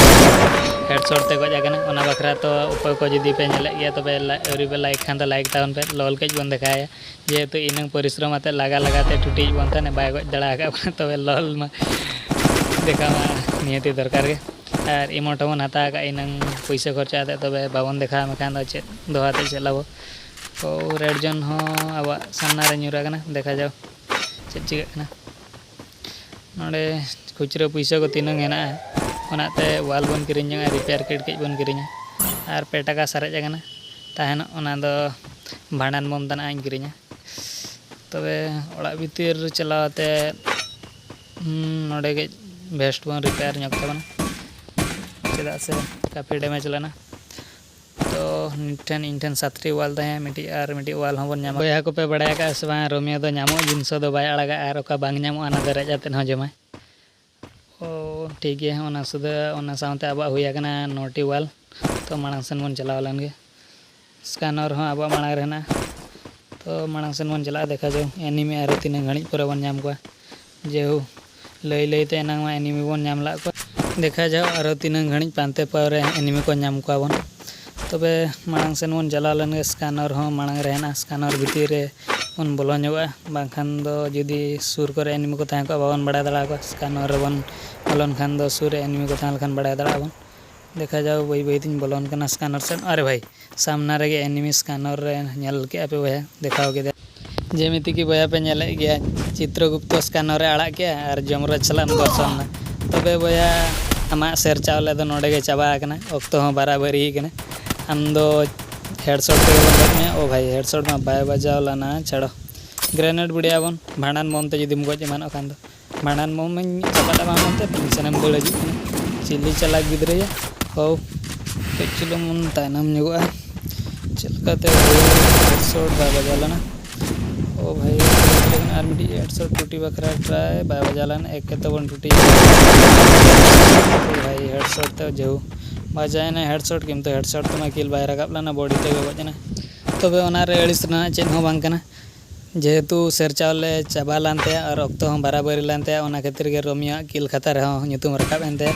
ᱦᱮᱰᱥᱚᱴ ᱛᱮ ᱜᱚᱡ ᱟᱠᱟᱱᱟ᱾ ᱚᱱᱟ ᱵᱟᱠᱷᱨᱟ ᱛᱚ ᱚᱠᱚᱭ ᱠᱚ ᱡᱩᱫᱤ ᱯᱮ ᱧᱮᱞᱮᱫ ᱜᱮᱭᱟ, ᱛᱚᱵᱮ ᱞᱟ-, ᱟᱹᱣᱨᱤ ᱯᱮ ᱞᱟᱭᱤᱠ ᱠᱷᱟᱱ ᱫᱚ ᱞᱟᱭᱤᱠ ᱛᱟᱵᱚᱱ ᱯᱮ, ᱞᱚᱞ ᱠᱟᱹᱡ ᱵᱚᱱ ᱫᱮᱠᱷᱟᱭᱟ᱾ ᱡᱮᱦᱮᱛᱩ ᱤᱱᱟᱹᱝ ᱯᱚᱨᱤᱥᱨᱚᱢ ᱟᱛᱮ ᱞᱟᱜᱟ ᱞᱟᱜᱟ ᱛᱮ ᱴᱩᱴᱤᱭᱤᱡ ᱵᱚᱱ ᱛᱟᱦᱮᱱᱟ, ᱵᱟᱭ ᱜᱚᱡ ᱫᱟᱲᱮ ᱟᱠᱟᱫ ᱵᱚᱱᱟ, ᱛᱚᱵᱮ ᱞᱚᱞ ᱢᱟ ᱫᱮᱠᱷᱟᱣ ᱢᱟ ᱱᱤᱦᱟᱹᱛᱤ ᱫᱚᱨᱠᱟᱨ ᱜᱮ᱾ ᱟᱨ ᱤᱢᱳᱴ ᱦᱚᱸᱵᱚᱱ ᱦᱟᱛᱟᱣ ᱟᱠᱟᱫ, ᱤᱱᱟᱹᱝ ᱯᱩᱭᱥᱟᱹ ᱠᱷᱚᱨᱪᱟ ᱟᱛᱮ, ᱛᱚᱵᱮ ᱵᱟᱵᱚᱱ ᱫᱮᱠᱷᱟᱣ ᱢᱮᱠᱷᱟᱱ ᱫᱚ ᱪᱮᱫ ᱫᱚᱦᱚ ᱟᱛᱮ ᱪᱮᱫ ᱞᱟᱵᱷ? ᱛᱚ ᱨᱮᱰ ᱡᱳᱱ ᱦᱚᱸ ᱟᱵᱚᱣᱟᱜ ᱥᱟᱢᱱᱟ ᱨᱮ ᱧᱩᱨ ᱟᱠᱟᱱᱟ, ᱫᱮᱠᱷᱟ ᱡᱟᱣ ᱪᱮᱫ ᱪᱤᱠᱟᱹᱜ ᱠᱟᱱᱟ᱾ ᱱᱚᱰᱮ ᱠᱷᱩᱪᱨᱟᱹ ᱯᱩᱭᱥᱟᱹ ᱠᱚ ᱛᱤᱱᱟᱹᱝ ᱦᱮᱱᱟᱜᱼᱟ, ᱚᱱᱟᱛᱮ ᱣᱟᱞ ᱵᱚᱱ ᱠᱤᱨᱤᱧ ᱡᱚᱝᱟ, ᱨᱤᱯᱮᱭᱟᱨ ᱠᱤᱴ ᱠᱟᱹᱡ ᱵᱚᱱ ᱠᱤᱨᱤᱧᱟ᱾ ᱟᱨ ᱯᱮ ᱴᱟᱠᱟ ᱥᱟᱨᱮᱡ ᱟᱠᱟᱱᱟ, ᱛᱟᱦᱮᱱᱚᱜ ᱚᱱᱟ ᱫᱚ ᱵᱷᱟᱸᱰᱟᱱ ᱵᱚᱱ ᱫᱟᱱᱟᱜ ᱤᱧ ᱠᱤᱨᱤᱧᱟ᱾ ᱛᱚᱵᱮ ᱚᱲᱟᱜ ᱵᱷᱤᱛᱤᱨ ᱪᱟᱞᱟᱣ ᱠᱟᱛᱮ, ᱦᱩᱸ, ᱱᱚᱰᱮ ᱠᱟᱹᱡ ᱵᱷᱮᱥᱴ ᱵᱚᱱ ᱨᱤᱯᱮᱭᱟᱨ ᱧᱚᱜ ᱛᱟᱵᱚᱱᱟ, ᱪᱮᱫᱟᱜ ᱥᱮ ᱠᱟᱯᱷᱤ ᱰᱮᱢᱮᱡᱽ ᱞᱮᱱᱟ᱾ ᱛᱚ ᱱᱤᱛ ᱴᱷᱮᱱ, ᱤᱧ ᱴᱷᱮᱱ ᱥᱟᱛᱴᱤ ᱣᱟᱞ ᱛᱟᱦᱮᱸ, ᱢᱤᱫᱴᱤᱡ ᱟᱨ ᱢᱤᱫᱴᱤᱡ ᱣᱟᱞ ᱦᱚᱸᱵᱚᱱ ᱧᱟᱢᱟ᱾ ᱵᱚᱭᱦᱟ ᱠᱚᱯᱮ ᱵᱟᱲᱟᱭ ᱟᱠᱟᱫᱼᱟ ᱥᱮ ᱵᱟᱝ, ᱨᱳᱢᱤᱭᱳ ᱫᱚ ᱧᱟᱢᱚᱜ ᱡᱤᱱᱤᱥ ᱫᱚ ᱵᱟᱭ ᱟᱲᱟᱜᱟ ᱟᱨ ᱚᱠᱟ ᱵᱟᱝ ᱧᱟᱢᱚᱜᱼᱟ, ᱚᱱᱟ ᱫᱚ ᱨᱮᱡ ᱟᱛᱮᱫ ᱦᱚᱸ ᱡᱚᱢᱟᱭ᱾ ᱳ, ᱴᱷᱤᱠ ᱜᱮᱭᱟ, ᱚᱱᱟ ᱥᱩᱫᱷᱟᱹ, ᱚᱱᱟ ᱥᱟᱶᱛᱮ ᱟᱵᱚᱣᱟᱜ ᱦᱩᱭ ᱟᱠᱟᱱᱟ ᱱᱚᱴᱤ ᱣᱟᱞ᱾ ᱛᱚ ᱢᱟᱲᱟᱝ ᱥᱮᱱ ᱵᱚᱱ ᱪᱟᱞᱟᱣ ᱞᱮᱱ ᱜᱮ᱾ ᱥᱠᱮᱱᱟᱨ ᱦᱚᱸ ᱟᱵᱚᱣᱟᱜ ᱢᱟᱲᱟᱝ ᱨᱮ ᱦᱮᱱᱟᱜᱼᱟ᱾ ᱛᱚ ᱢᱟᱲᱟᱝ ᱥᱮᱱ ᱵᱚᱱ ᱪᱟᱞᱟᱜᱼᱟ, ᱫᱮᱠᱷᱟ ᱡᱟᱣ ᱮᱱᱤᱢᱤ ᱟᱨᱦᱚᱸ ᱛᱤᱱᱟᱹᱜ ᱜᱷᱟᱹᱲᱤᱡ ᱯᱚᱨᱮ ᱵᱚᱱ ᱧᱟᱢ ᱠᱚᱣᱟ᱾ ᱡᱮᱦᱳ, ᱞᱟᱹᱭ ᱞᱟᱹᱭ ᱛᱮ ᱮᱱᱟᱝ ᱢᱟ ᱮᱱᱤᱢᱤ ᱵᱚᱱ ᱧᱟᱢ ᱞᱟᱜ ᱠᱚᱣᱟ᱾ ᱫᱮᱠᱷᱟ ᱡᱟᱣ ᱟᱨᱦᱚᱸ ᱛᱤᱱᱟᱹᱜ ᱜᱷᱟᱹᱲᱤᱡ ᱯᱟᱱᱛᱮ ᱯᱚᱨᱮ ᱮᱱᱤᱢᱤ ᱠᱚ ᱧᱟᱢ ᱠᱚᱣᱟ ᱵᱚᱱ᱾ ᱛᱚᱵᱮ ᱢᱟᱲᱟᱝ ᱥᱮᱱ ᱵᱚᱱ ᱪᱟᱞᱟᱣ ᱞᱮᱱ ᱜᱮ, ᱥᱠᱮᱱᱟᱨ ᱦᱚᱸ ᱢᱟᱲᱟᱝ ᱨᱮ ᱦᱮᱱᱟᱜᱼᱟ, ᱥᱠᱮᱱᱟᱨ ᱵᱷᱤᱛᱤᱨ ᱨᱮ ᱵᱚᱱ ᱵᱚᱞᱚ ᱧᱚᱜᱚᱜᱼᱟ, ᱵᱟᱝᱠᱷᱟᱱ ᱫᱚ ᱡᱩᱫᱤ ᱥᱩᱨ ᱠᱚᱨᱮ ᱮᱱᱤᱢᱤ ᱠᱚ ᱛᱟᱦᱮᱸ ᱠᱚᱜᱼᱟ, ᱵᱟᱵᱚᱱ ᱵᱟᱲᱟᱭ ᱫᱟᱲᱮ ᱟᱠᱚᱣᱟ᱾ ᱥᱠᱮᱱᱟᱨ ᱨᱮᱵᱚᱱ ᱵᱚᱞᱚᱱ ᱠᱷᱟᱱ ᱫᱚ ᱥᱩᱨ ᱨᱮ ᱮᱱᱤᱢᱤ ᱠᱚ ᱛᱟᱦᱮᱸ ᱞᱮᱠᱷᱟᱱ ᱵᱟᱲᱟᱭ ᱫᱟᱲᱮᱭᱟᱜᱼᱟ ᱵᱚᱱ᱾ ᱫᱮᱠᱷᱟ ᱡᱟᱣ, ᱵᱟᱹᱭ ᱵᱟᱹᱭ ᱛᱤᱧ ᱵᱚᱞᱚᱱ ᱠᱟᱱᱟ ᱥᱠᱮᱱᱟᱨ ᱥᱮᱫ᱾ ᱟᱨᱮ ᱵᱷᱟᱭ, ᱥᱟᱢᱱᱟ ᱨᱮᱜᱮ ᱮᱱᱤᱢᱤ ᱥᱠᱮᱱᱟᱨ ᱨᱮ ᱧᱮᱞ ᱠᱮᱜᱼᱟ ᱯᱮ ᱵᱚᱭᱦᱟ, ᱫᱮᱠᱷᱟᱣ ᱠᱮᱫᱟ᱾ ᱡᱮᱢᱤᱛᱤ ᱠᱤ ᱵᱚᱭᱦᱟ ᱯᱮ ᱧᱮᱞᱮᱫ ᱜᱮᱭᱟ, ᱪᱤᱛᱨᱚᱜᱩᱯᱛᱚ ᱥᱠᱮᱱᱟᱨ ᱨᱮ ᱟᱲᱟᱜ ᱠᱮᱜᱼᱟ ᱟᱨ ᱡᱚᱢᱨᱟᱡᱽ ᱥᱟᱞᱟᱜ ᱮᱢ ᱫᱚᱨᱥᱚᱱ ᱮᱱᱟ᱾ ᱛᱚᱵᱮ ᱵᱚᱭᱦᱟ, ᱟᱢᱟᱜ ᱥᱮᱨ ᱪᱟᱣᱞᱮ ᱫᱚ ᱱᱚᱰᱮ ᱜᱮ ᱪᱟᱵᱟ ᱟᱠᱟᱱᱟ, ᱚᱠᱛᱚ ᱦᱚᱸ ᱵᱟᱨᱟᱵᱟᱹᱨᱤ ᱟᱠᱟᱱᱟ᱾ ᱟᱢ ᱫᱚ ᱦᱮᱰᱥᱚᱴ ᱛᱮᱜᱮ ᱵᱚᱱ ᱜᱚᱡ ᱢᱮᱭᱟ᱾ ᱳ ᱵᱷᱟᱭ, ᱦᱮᱰᱥᱚᱴ ᱢᱟ ᱵᱟᱭ ᱵᱟᱡᱟᱣ ᱞᱮᱱᱟ, ᱪᱷᱟᱲᱚ᱾ ᱜᱨᱮᱱᱮᱰ ᱵᱤᱲᱟᱹᱭᱟᱵᱚᱱ, ᱵᱷᱟᱸᱰᱟᱱ ᱵᱳᱢ ᱛᱮ ᱡᱩᱫᱤᱢ ᱜᱚᱡ ᱮᱢᱟᱱᱚᱜ ᱠᱷᱟᱱ ᱫᱚ᱾ ᱵᱷᱟᱸᱰᱟᱱ ᱵᱳᱢ ᱤᱧ ᱪᱟᱯᱟᱫ ᱮᱢᱟᱢ ᱢᱮᱱᱛᱮ ᱯᱤᱪᱷᱚᱱᱮᱢ ᱫᱟᱹᱲ ᱦᱤᱡᱩᱜ ᱠᱟᱱᱟ᱾ ᱪᱤᱞᱤ ᱪᱟᱞᱟᱠ ᱜᱤᱫᱽᱨᱟᱹᱭᱟ᱾ ᱦᱳ, ᱠᱟᱹᱡ ᱪᱩᱞᱩᱝ ᱵᱚᱱ ᱛᱟᱭᱱᱚᱢ ᱧᱚᱜᱚᱜᱼᱟ᱾ ᱪᱮᱫ ᱞᱮᱠᱟᱛᱮ ᱦᱮᱰᱥᱚᱴ ᱵᱟᱭ ᱵᱟᱡᱟᱣ ᱞᱮᱱᱟ? ᱳ ᱵᱷᱟᱭ, ᱟᱨ ᱢᱤᱫᱴᱤᱡ ᱦᱮᱰᱥᱚᱴ ᱴᱩᱴᱤ ᱵᱟᱠᱷᱨᱟ ᱴᱨᱟᱭ, ᱵᱟᱭ ᱵᱟᱡᱟᱣ ᱞᱮᱱᱟ᱾ ᱮᱠ ᱛᱮ ᱵᱚᱱ ᱴᱩᱴᱤ᱾ ᱳ ᱵᱷᱟᱭ, ᱦᱮᱰᱥᱚᱴ ᱛᱮ ᱡᱮᱦᱳ ᱵᱟᱡᱟᱣᱮᱱᱟ ᱦᱮᱰᱥᱚᱴ, ᱠᱤᱱᱛᱩ ᱦᱮᱰᱥᱚᱴ ᱛᱮᱢᱟ ᱠᱤᱞ ᱵᱟᱭ ᱨᱟᱠᱟᱵ ᱞᱮᱱᱟ, ᱵᱚᱰᱤ ᱛᱮᱜᱮ ᱜᱚᱡ ᱮᱱᱟ᱾ ᱛᱚᱵᱮ ᱚᱱᱟᱨᱮ ᱟᱹᱲᱤᱥ ᱨᱮᱱᱟᱜ ᱪᱮᱫ ᱦᱚᱸ ᱵᱟᱝ ᱠᱟᱱᱟ᱾ ᱡᱮᱦᱮᱛᱩ ᱥᱮᱨ ᱪᱟᱣᱞᱮ ᱪᱟᱵᱟ ᱞᱮᱱ ᱛᱟᱭᱟ ᱟᱨ ᱚᱠᱛᱚ ᱦᱚᱸ ᱵᱟᱨᱟᱵᱟᱹᱨᱤ ᱞᱮᱱ ᱛᱟᱭᱟ, ᱚᱱᱟ ᱠᱷᱟᱹᱛᱤᱨ ᱜᱮ ᱨᱳᱢᱤᱭᱳᱣᱟᱜ ᱠᱤᱞ ᱠᱷᱟᱛᱟ ᱨᱮᱦᱚᱸ ᱧᱩᱛᱩᱢ ᱨᱟᱠᱟᱵ ᱮᱱ ᱛᱟᱭᱟ,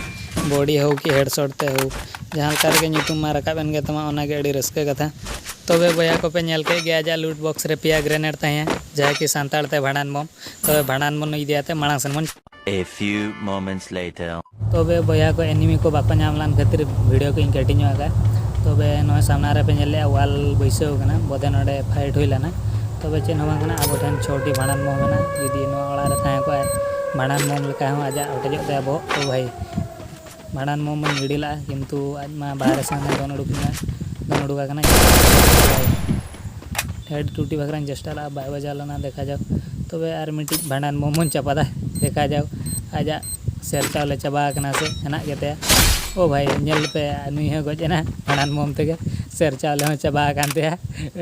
ᱵᱚᱰᱤ ᱦᱳᱠ ᱠᱤ ᱦᱮᱰᱥᱚᱴ ᱛᱮ ᱦᱳᱠ, ᱡᱟᱦᱟᱸ ᱞᱮᱠᱟ ᱨᱮᱜᱮ ᱧᱩᱛᱩᱢ ᱢᱟ ᱨᱟᱠᱟᱵ ᱮᱱ ᱜᱮ ᱛᱟᱢᱟ, ᱚᱱᱟᱜᱮ ᱟᱹᱰᱤ ᱨᱟᱹᱥᱠᱟᱹ ᱠᱟᱛᱷᱟ᱾ ᱛᱚᱵᱮ ᱵᱚᱭᱦᱟ ᱠᱚᱯᱮ ᱧᱮᱞ ᱠᱮᱫ ᱜᱮᱭᱟ, ᱟᱡᱟᱜ ᱞᱩᱴ ᱵᱚᱠᱥ ᱨᱮ ᱯᱮᱭᱟ ᱜᱨᱮᱱᱮᱰ ᱛᱟᱦᱮᱸᱭᱟ, ᱡᱟᱦᱟᱸ ᱠᱤ ᱥᱟᱱᱛᱟᱲ ᱛᱮ ᱵᱷᱟᱸᱰᱟᱱ ᱵᱳᱢ᱾ ᱛᱚᱵᱮ ᱵᱷᱟᱸᱰᱟᱱ ᱵᱳᱢ ᱤᱫᱤᱭᱟᱛᱮ ᱢᱟᱲᱟᱝ ᱥᱮᱱ ᱵᱚᱱ A few moments later. ᱛᱚᱵᱮ ᱵᱚᱭᱦᱟ ᱠᱚ, ᱮᱱᱤᱢᱤ ᱠᱚ ᱵᱟᱠᱚ ᱧᱟᱢ ᱞᱮᱱ ᱠᱷᱟᱹᱛᱤᱨ ᱵᱷᱤᱰᱤᱭᱳ ᱠᱚ ᱤᱧ ᱠᱟᱹᱴᱤᱡ ᱧᱚᱜ ᱟᱠᱟᱫᱼᱟ᱾ ᱛᱚᱵᱮ ᱱᱚᱜᱼᱚᱭ ᱥᱟᱢᱱᱟ ᱨᱮᱯᱮ ᱧᱮᱞᱮᱫᱼᱟ, ᱣᱟᱞ ᱵᱟᱹᱭᱥᱟᱹᱣ ᱟᱠᱟᱱᱟ, ᱵᱚᱫᱮ ᱱᱚᱰᱮ ᱯᱷᱟᱭᱤᱴ ᱦᱩᱭ ᱞᱮᱱᱟ᱾ ᱛᱚᱵᱮ ᱪᱮᱫ ᱦᱚᱸ ᱵᱟᱝ ᱠᱟᱱᱟ, ᱟᱵᱚ ᱴᱷᱮᱱ ᱪᱷᱚᱴᱤ ᱵᱷᱟᱸᱰᱟᱱ ᱵᱳᱢ ᱢᱮᱱᱟᱜᱼᱟ᱾ ᱡᱩᱫᱤ ᱱᱚᱣᱟ ᱚᱲᱟᱜ ᱨᱮ ᱛᱟᱦᱮᱸ ᱠᱚᱜᱼᱟᱭ, ᱵᱷᱟᱸᱰᱟᱱ ᱵᱳᱢ ᱞᱮᱠᱟ ᱦᱚᱸ ᱟᱡᱟᱜ ᱚᱴᱮᱡᱚᱜ ᱛᱟᱭᱟ ᱵᱚᱦᱚᱜ᱾ ᱳ ᱵᱷᱟᱭ, ᱵᱷᱟᱸᱰᱟᱱ ᱵᱳᱢ ᱵᱚᱱ ᱜᱤᱰᱤ ᱞᱟᱜᱼᱟ, ᱠᱤᱱᱛᱩ ᱟᱡ ᱢᱟ ᱵᱟᱦᱨᱮ ᱥᱮᱱ ᱫᱚᱱ ᱩᱰᱩᱠ ᱮᱱᱟ, ᱫᱚᱱ ᱩᱰᱩᱠ ᱟᱠᱟᱱᱟ᱾ ᱦᱮᱰ ᱴᱩᱴᱤ ᱵᱟᱠᱷᱨᱟᱧ ᱪᱮᱥᱴᱟ ᱞᱮᱫᱼᱟ, ᱵᱟᱭ ᱵᱟᱡᱟᱣ ᱞᱮᱱᱟ᱾ ᱫᱮᱠᱷᱟ ᱡᱟᱣ᱾ ᱛᱚᱵᱮ ᱟᱨ ᱢᱤᱫᱴᱤᱡ ᱵᱷᱟᱸᱰᱟᱱ ᱵᱳᱢ ᱵᱚᱱ ᱪᱟᱯᱟᱫᱟ, ᱫᱮᱠᱷᱟ ᱡᱟᱣ᱾ ᱟᱡᱟᱜ ᱥᱮᱨ ᱪᱟᱣᱞᱮ ᱪᱟᱵᱟ ᱟᱠᱟᱱᱟ ᱥᱮ ᱦᱮᱱᱟᱜ ᱜᱮᱛᱟᱭᱟ᱾ ᱳ ᱵᱷᱟᱭ, ᱧᱮᱞ ᱯᱮ, ᱱᱩᱭ ᱦᱚᱸ ᱜᱚᱡ ᱮᱱᱟ ᱵᱷᱟᱸᱰᱟᱱ ᱵᱳᱢ ᱛᱮᱜᱮ, ᱥᱮᱨ ᱪᱟᱣᱞᱮ ᱦᱚᱸ ᱪᱟᱵᱟ ᱟᱠᱟᱱ ᱛᱟᱭᱟ᱾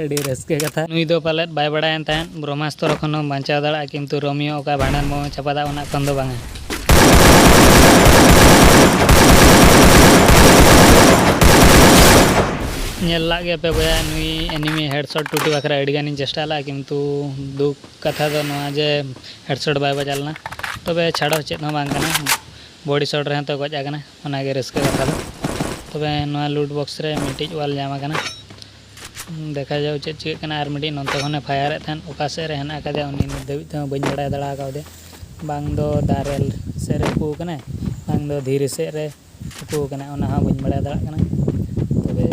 ᱟᱹᱰᱤ ᱨᱟᱹᱥᱠᱟᱹ ᱠᱟᱛᱷᱟ᱾ ᱱᱩᱭ ᱫᱚ ᱯᱟᱞᱮᱫ ᱵᱟᱭ ᱵᱟᱲᱟᱭᱟᱱ ᱛᱟᱦᱮᱸᱫ ᱵᱨᱚᱦᱢᱟᱥᱛᱨᱚ ᱠᱷᱚᱱ ᱦᱚᱸ ᱵᱟᱧᱪᱟᱣ ᱫᱟᱲᱮᱭᱟᱜᱼᱟ, ᱠᱤᱱᱛᱩ ᱨᱳᱢᱤᱭᱳ ᱚᱠᱟ ᱵᱷᱟᱸᱰᱟᱱ ᱵᱳᱢ ᱪᱟᱯᱟᱫᱟ, ᱚᱱᱟ ᱠᱷᱚᱱ ᱫᱚ ᱵᱟᱝᱟ᱾ ᱧᱮᱞ ᱞᱟᱜ ᱜᱮᱭᱟ ᱯᱮ ᱵᱚᱭᱦᱟ, ᱱᱩᱭ ᱮᱱᱤᱢᱤ ᱦᱮᱰᱥᱚᱴ ᱴᱩᱴᱤ ᱵᱟᱠᱷᱨᱟ ᱟᱹᱰᱤ ᱜᱟᱱᱤᱧ ᱪᱮᱥᱴᱟ ᱞᱮᱫᱼᱟ, ᱠᱤᱱᱛᱩ ᱫᱩᱠ ᱠᱟᱛᱷᱟ ᱫᱚ ᱱᱚᱣᱟ ᱡᱮ ᱦᱮᱰᱥᱚᱴ ᱵᱟᱭ ᱵᱟᱡᱟᱣ ᱞᱮᱱᱟ᱾ ᱛᱚᱵᱮ ᱪᱷᱟᱲᱚ, ᱪᱮᱫ ᱦᱚᱸ ᱵᱟᱝ ᱠᱟᱱᱟ, ᱵᱚᱰᱤ ᱥᱚᱴ ᱨᱮᱦᱚᱸ ᱛᱚ ᱜᱚᱡ ᱟᱠᱟᱱᱟ, ᱚᱱᱟᱜᱮ ᱨᱟᱹᱥᱠᱟᱹ ᱠᱟᱛᱷᱟ ᱫᱚ᱾ ᱛᱚᱵᱮ ᱱᱚᱣᱟ ᱞᱩᱴ ᱵᱚᱠᱥ ᱨᱮ ᱢᱤᱫᱴᱤᱡ ᱣᱟᱞ ᱧᱟᱢ ᱟᱠᱟᱱᱟ᱾ ᱫᱮᱠᱷᱟ ᱡᱟᱣ ᱪᱮᱫ ᱪᱤᱠᱟᱹᱜ ᱠᱟᱱᱟ᱾ ᱟᱨ ᱢᱤᱫᱴᱤᱡ ᱱᱚᱱᱛᱮ ᱠᱷᱚᱱᱮ ᱯᱷᱟᱭᱟᱨᱮᱫ ᱛᱟᱦᱮᱸᱫ, ᱚᱠᱟ ᱥᱮᱫ ᱨᱮ ᱦᱮᱱᱟᱜ ᱟᱠᱟᱫᱮᱭᱟ ᱩᱱᱤ ᱱᱤᱛ ᱫᱷᱟᱹᱵᱤᱡ ᱛᱮᱦᱚᱸ ᱵᱟᱹᱧ ᱵᱟᱲᱟᱭ ᱫᱟᱲᱮ ᱟᱠᱟᱣᱫᱮᱭᱟ᱾ ᱵᱟᱝ ᱫᱚ ᱫᱟᱨᱮ ᱥᱮᱫ ᱨᱮ ᱩᱠᱩ ᱟᱠᱟᱱᱟᱭ, ᱵᱟᱝ ᱫᱚ ᱫᱷᱤᱨᱤ ᱥᱮᱫ ᱨᱮ ᱩᱠᱩ ᱟᱠᱟᱱᱟᱭ, ᱚᱱᱟ ᱦᱚᱸ ᱵᱟᱹᱧ ᱵᱟᱲᱟᱭ ᱫᱟᱲᱮᱭᱟᱜ ᱠᱟᱱᱟ᱾ ᱛᱚᱵᱮ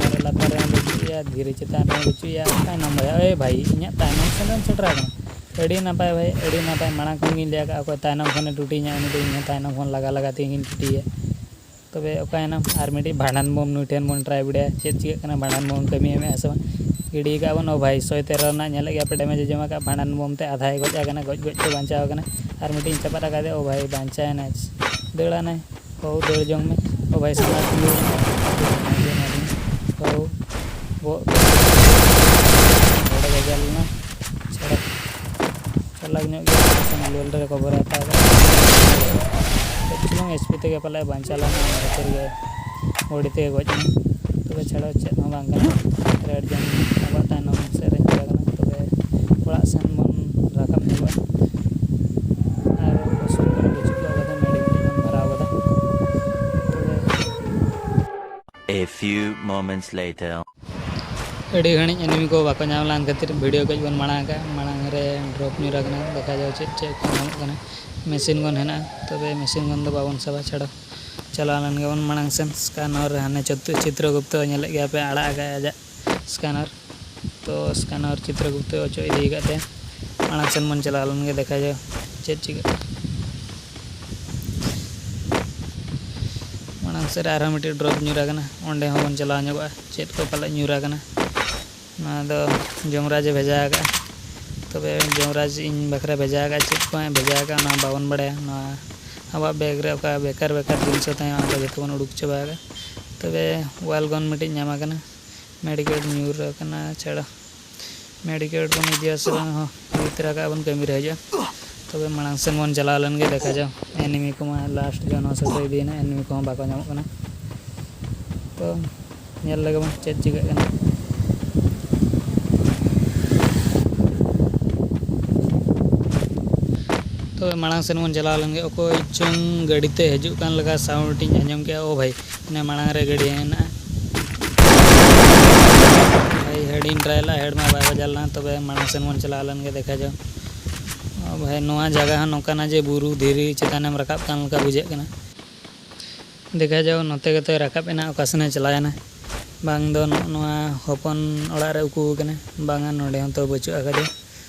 ᱫᱟᱨᱮ ᱞᱟᱛᱟᱨ ᱨᱮᱦᱚᱸ ᱵᱟᱹᱪᱩᱜ ᱮᱭᱟ, ᱫᱷᱤᱨᱤ ᱪᱮᱛᱟᱱ ᱨᱮᱦᱚᱸ ᱵᱟᱹᱪᱩᱜ ᱮᱭᱟ, ᱚᱠᱟᱭᱮᱱᱟᱢ ᱵᱷᱟᱭᱟ? ᱮᱭ ᱵᱷᱟᱭ, ᱤᱧᱟᱹᱜ ᱛᱟᱭᱱᱚᱢ ᱥᱮᱫ ᱮᱢ ᱥᱮᱴᱮᱨ ᱟᱠᱟᱱᱟ᱾ ᱟᱹᱰᱤ ᱱᱟᱯᱟᱭ ᱵᱷᱟᱭ, ᱟᱹᱰᱤ ᱱᱟᱯᱟᱭ᱾ ᱢᱟᱲᱟᱝ ᱠᱷᱚᱱ ᱜᱤᱧ ᱞᱟᱹᱭ ᱟᱠᱟᱫ, ᱚᱠᱚᱭ ᱛᱟᱭᱱᱚᱢ ᱠᱷᱚᱱᱮ ᱴᱩᱴᱤᱧᱟ, ᱩᱱᱤ ᱫᱚ ᱤᱧ ᱦᱚᱸ ᱛᱟᱭᱱᱚᱢ ᱠᱷᱚᱱ ᱞᱟᱜᱟ ᱞᱟᱜᱟ ᱛᱮᱜᱮᱧ ᱴᱩᱴᱤᱭᱟ᱾ ᱛᱚᱵᱮ ᱚᱠᱟᱭᱮᱱᱟᱢ? ᱟᱨ ᱢᱤᱫᱴᱤᱡ ᱵᱷᱟᱸᱰᱟᱱ ᱵᱳᱢ ᱱᱩᱭ ᱴᱷᱮᱱ ᱵᱚᱱ ᱴᱨᱟᱭ ᱵᱤᱰᱟᱹᱭᱟ, ᱪᱮᱫ ᱪᱤᱠᱟᱹᱜ ᱠᱟᱱᱟ, ᱵᱷᱟᱸᱰᱟᱱ ᱵᱳᱢ ᱠᱟᱹᱢᱤ ᱮᱢᱮᱜᱼᱟ ᱥᱮ ᱵᱟᱝ? ᱜᱤᱰᱤ ᱟᱠᱟᱫ ᱵᱚᱱ, ᱳ ᱵᱷᱟᱭ, ᱥᱚᱭ ᱛᱮᱨᱚ ᱨᱮᱱᱟᱜ ᱧᱮᱞᱮᱫ ᱜᱮᱭᱟ ᱯᱮ, ᱰᱮᱢᱮᱡᱽ ᱮ ᱡᱚᱢ ᱟᱠᱟᱫ᱾ ᱵᱷᱟᱸᱰᱟᱱ ᱵᱳᱢ ᱛᱮ ᱟᱫᱷᱟᱭ ᱜᱚᱡ ᱟᱠᱟᱱᱟ, ᱜᱚᱡ ᱜᱚᱡ ᱛᱮ ᱵᱟᱧᱪᱟᱣ ᱟᱠᱟᱱᱟ᱾ ᱟᱨ ᱢᱤᱫᱴᱤᱡ ᱤᱧ ᱪᱟᱯᱟᱫ ᱟᱠᱟᱫᱮᱭᱟ, ᱳ ᱵᱷᱟᱭ, ᱵᱟᱧᱪᱟᱣ ᱮᱱᱟᱭ, ᱫᱟᱹᱲ ᱟᱱᱟᱭ᱾ ᱦᱳ, ᱫᱟᱹᱲ ᱡᱚᱝ ᱢᱮ᱾ ᱳ ᱵᱷᱟᱭ, ᱥᱟᱢᱟᱝ ᱠᱷᱚᱱ ᱫᱟᱹᱲ ᱢᱮ᱾ ᱦᱳ, ᱵᱚᱦᱚᱜ ᱵᱟᱡᱟᱣ ᱞᱮᱱᱟ᱾ ᱪᱷᱟᱲᱟ᱾ ᱪᱟᱞᱟᱠ ᱧᱚᱜ ᱜᱮ ᱥᱮ ᱞᱮᱞ ᱨᱮ ᱠᱚᱵᱷᱚᱨ ᱦᱟᱛᱟᱣ ᱠᱟᱫᱟ᱾ ᱠᱟᱹᱡ ᱪᱩᱞᱩᱝ ᱮᱭᱤᱪ ᱯᱤ ᱛᱮᱜᱮ ᱯᱟᱞᱮ ᱵᱟᱧᱪᱟᱣ ᱞᱮᱱᱟ, ᱚᱱᱟ ᱠᱷᱟᱹᱛᱤᱨ ᱜᱮ ᱵᱚᱰᱤ ᱛᱮᱜᱮ ᱜᱚᱡ ᱮᱱᱟ᱾ ᱛᱚᱵᱮ ᱪᱷᱟᱲᱟ ᱪᱮᱫ ᱦᱚᱸ ᱵᱟᱝ ᱠᱟᱱᱟ᱾ ᱨᱮᱰ ᱡᱳᱱ ᱟᱵᱚᱣᱟᱜ ᱛᱟᱭᱱᱚᱢ ᱥᱮᱫ ᱨᱮ ᱧᱮᱞ ᱟᱠᱟᱱᱟ᱾ ᱛᱚᱵᱮ ᱚᱲᱟᱜ ᱥᱮᱱ ᱵᱚᱱ ᱨᱟᱠᱟᱵ ᱧᱚᱜᱚᱜᱼᱟ᱾ ᱟᱨ ᱚᱥᱩᱵᱤᱫᱷᱟ ᱵᱟᱹᱪᱩᱜ ᱠᱚᱣᱟ, ᱟᱞᱮ ᱫᱚ ᱢᱮᱰᱤᱠ ᱵᱚᱱ ᱫᱷᱟᱨᱟᱣ ᱠᱟᱫᱟ᱾ ᱛᱚᱵᱮ A few moments later. ᱟᱹᱰᱤ ᱜᱷᱟᱹᱲᱤᱡ ᱮᱱᱤᱢᱤ ᱠᱚ ᱵᱟᱠᱚ ᱧᱟᱢ ᱞᱮᱱ ᱠᱷᱟᱹᱛᱤᱨ ᱵᱷᱤᱰᱤᱭᱳ ᱠᱟᱹᱡ ᱵᱚᱱ ᱢᱟᱲᱟᱝ ᱟᱠᱟᱫᱼᱟ᱾ ᱢᱟᱲᱟᱝ ᱨᱮ ᱰᱨᱚᱯ ᱧᱩᱨ ᱟᱠᱟᱱᱟ, ᱫᱮᱠᱷᱟ ᱡᱟᱣ ᱪᱮᱫ ᱪᱮᱫ ᱠᱚ ᱧᱟᱢᱚᱜ ᱠᱟᱱᱟ᱾ ᱢᱮᱥᱤᱱ ᱜᱚᱱ ᱦᱮᱱᱟᱜᱼᱟ, ᱛᱚᱵᱮ ᱢᱮᱥᱤᱱ ᱜᱚᱱ ᱫᱚ ᱵᱟᱵᱚᱱ ᱥᱟᱵᱟ, ᱪᱷᱟᱲᱚ᱾ ᱪᱟᱞᱟᱣ ᱞᱮᱱ ᱜᱮᱵᱚᱱ ᱢᱟᱲᱟᱝ ᱥᱮᱱ᱾ ᱥᱠᱟᱱᱚᱨ ᱨᱮ ᱦᱟᱱᱮ ᱪᱚᱛᱩ-, ᱪᱤᱛᱨᱚᱜᱩᱯᱛᱚ ᱧᱮᱞᱮᱫ ᱜᱮᱭᱟ ᱯᱮ, ᱟᱲᱟᱜ ᱟᱠᱟᱫ ᱟᱡᱟᱜ ᱥᱠᱟᱱᱟᱨ᱾ ᱛᱚ ᱥᱠᱟᱱᱟᱨ ᱪᱤᱛᱨᱚᱜᱩᱯᱛᱚ ᱚᱪᱚᱜ ᱤᱫᱤ ᱟᱠᱟᱫ ᱛᱮ ᱢᱟᱲᱟᱝ ᱥᱮᱱ ᱵᱚᱱ ᱪᱟᱞᱟᱣ ᱞᱮᱱ ᱜᱮ, ᱫᱮᱠᱷᱟ ᱡᱟᱣ ᱪᱮᱫ ᱪᱤᱠᱟᱹᱜᱼᱟ᱾ ᱢᱟᱲᱟᱝ ᱥᱮᱫ ᱨᱮ ᱟᱨᱦᱚᱸ ᱢᱤᱫᱴᱤᱡ ᱰᱨᱚᱯ ᱧᱩᱨ ᱟᱠᱟᱱᱟ, ᱚᱸᱰᱮ ᱦᱚᱸᱵᱚᱱ ᱪᱟᱞᱟᱣ ᱧᱚᱜᱚᱜᱼᱟ, ᱪᱮᱫ ᱠᱚ ᱯᱟᱞᱮ ᱧᱩᱨ ᱟᱠᱟᱱᱟ᱾ ᱱᱚᱣᱟ ᱫᱚ ᱡᱚᱢᱨᱟᱡᱽ ᱮ ᱵᱷᱮᱡᱟ ᱟᱠᱟᱫᱼᱟ᱾ ᱛᱚᱵᱮ ᱡᱚᱢᱨᱟᱡᱽ ᱤᱧ ᱵᱟᱠᱷᱨᱟ ᱵᱷᱮᱡᱟ ᱟᱠᱟᱫᱼᱟ, ᱪᱮᱫ ᱠᱚ ᱦᱟᱸᱜ ᱵᱷᱮᱡᱟ ᱟᱠᱟᱫᱼᱟ ᱚᱱᱟ ᱵᱟᱵᱚᱱ ᱵᱟᱲᱟᱭᱟ᱾ ᱱᱚᱣᱟ ᱟᱵᱚᱣᱟᱜ ᱵᱮᱜᱽ ᱨᱮ ᱚᱠᱟ ᱵᱮᱠᱟᱨ ᱵᱮᱠᱟᱨ ᱡᱤᱱᱤᱥ ᱠᱚ ᱛᱟᱦᱮᱸ, ᱚᱱᱟ ᱠᱚ ᱡᱚᱛᱚ ᱵᱚᱱ ᱩᱰᱩᱠ ᱪᱟᱵᱟ ᱟᱠᱟᱫᱼᱟ᱾ ᱛᱚᱵᱮ ᱣᱟᱞ ᱜᱚᱱ ᱢᱤᱫᱴᱤᱡ ᱧᱟᱢ ᱟᱠᱟᱱᱟ, ᱢᱮᱰᱤᱠᱮᱴ ᱧᱩᱨ ᱟᱠᱟᱱᱟ ᱪᱷᱟᱲᱟ᱾ ᱢᱮᱰᱤᱠᱮᱴ ᱵᱚᱱ ᱤᱫᱤᱭᱟ ᱥᱮ ᱵᱟᱝ ᱦᱚᱸ ᱤᱫᱤ ᱛᱚᱨᱟ ᱠᱟᱜᱼᱟ ᱵᱚᱱ, ᱠᱟᱹᱢᱤ ᱨᱮ ᱦᱤᱡᱩᱜᱼᱟ᱾ ᱛᱚᱵᱮ ᱢᱟᱲᱟᱝ ᱥᱮᱱ ᱵᱚᱱ ᱪᱟᱞᱟᱣ ᱞᱮᱱ ᱜᱮ, ᱫᱮᱠᱷᱟ ᱡᱟᱣ᱾ ᱮᱱᱤᱢᱤ ᱠᱚᱢᱟ ᱞᱟᱥᱴ ᱡᱚᱱ ᱦᱚᱸ ᱥᱮᱴᱮᱨ ᱤᱫᱤᱭᱮᱱᱟ, ᱮᱱᱤᱢᱤ ᱠᱚᱦᱚᱸ ᱵᱟᱠᱚ ᱧᱟᱢᱚᱜ ᱠᱟᱱᱟ᱾ ᱛᱚ ᱧᱮᱞ ᱞᱮᱜᱮ ᱵᱚᱱ ᱪᱮᱫ ᱪᱤᱠᱟᱹᱜ ᱠᱟᱱᱟ᱾ ᱛᱚᱵᱮ ᱢᱟᱲᱟᱝ ᱥᱮᱱ ᱵᱚᱱ ᱪᱟᱞᱟᱣ ᱞᱮᱱ ᱜᱮ᱾ ᱚᱠᱚᱭ ᱪᱚᱝ ᱜᱟᱹᱰᱤ ᱛᱮ ᱦᱤᱡᱩᱜ ᱠᱟᱱ ᱞᱮᱠᱟ ᱥᱟᱣᱩᱱᱰ ᱤᱧ ᱟᱸᱡᱚᱢ ᱠᱮᱜᱼᱟ᱾ ᱳ ᱵᱷᱟᱭ, ᱤᱱᱟᱹ ᱢᱟᱲᱟᱝ ᱨᱮ ᱜᱟᱹᱰᱤ ᱦᱮᱱᱟᱜᱼᱟ᱾ ᱵᱷᱟᱭ, ᱦᱮᱰ ᱤᱧ ᱴᱨᱟᱭ ᱞᱮᱜᱼᱟ, ᱦᱮᱰ ᱢᱟ ᱵᱟᱭ ᱵᱟᱡᱟᱣ ᱞᱮᱱᱟ᱾ ᱛᱚᱵᱮ ᱢᱟᱲᱟᱝ ᱥᱮᱱ ᱵᱚᱱ ᱪᱟᱞᱟᱣ ᱞᱮᱱ ᱜᱮ, ᱫᱮᱠᱷᱟ ᱡᱟᱣ᱾ ᱳ ᱵᱷᱟᱭ, ᱱᱚᱣᱟ ᱡᱟᱭᱜᱟ ᱦᱚᱸ ᱱᱚᱝᱠᱟᱱᱟ ᱡᱮ ᱵᱩᱨᱩ ᱫᱷᱤᱨᱤ ᱪᱮᱛᱟᱱᱮᱢ ᱨᱟᱠᱟᱵ ᱠᱟᱱ ᱞᱮᱠᱟ ᱵᱩᱡᱷᱟᱹᱜ ᱠᱟᱱᱟ᱾ ᱫᱮᱠᱷᱟ ᱡᱟᱣ, ᱱᱚᱛᱮ ᱜᱮᱛᱚᱭ ᱨᱟᱠᱟᱵ ᱮᱱᱟ, ᱚᱠᱟ ᱥᱮᱱᱮ ᱪᱟᱞᱟᱣ ᱮᱱᱟ᱾ ᱵᱟᱝ ᱫᱚ ᱱᱚᱜᱼᱚ ᱱᱚᱣᱟ ᱦᱚᱯᱚᱱ ᱚᱲᱟᱜ ᱨᱮ ᱩᱠᱩ ᱟᱠᱟᱱᱟ, ᱵᱟᱝᱟ ᱱᱚᱰᱮ ᱦᱚᱸ ᱛᱚ ᱵᱟᱹᱪᱩᱜ ᱟᱠᱟᱫᱮᱭᱟ᱾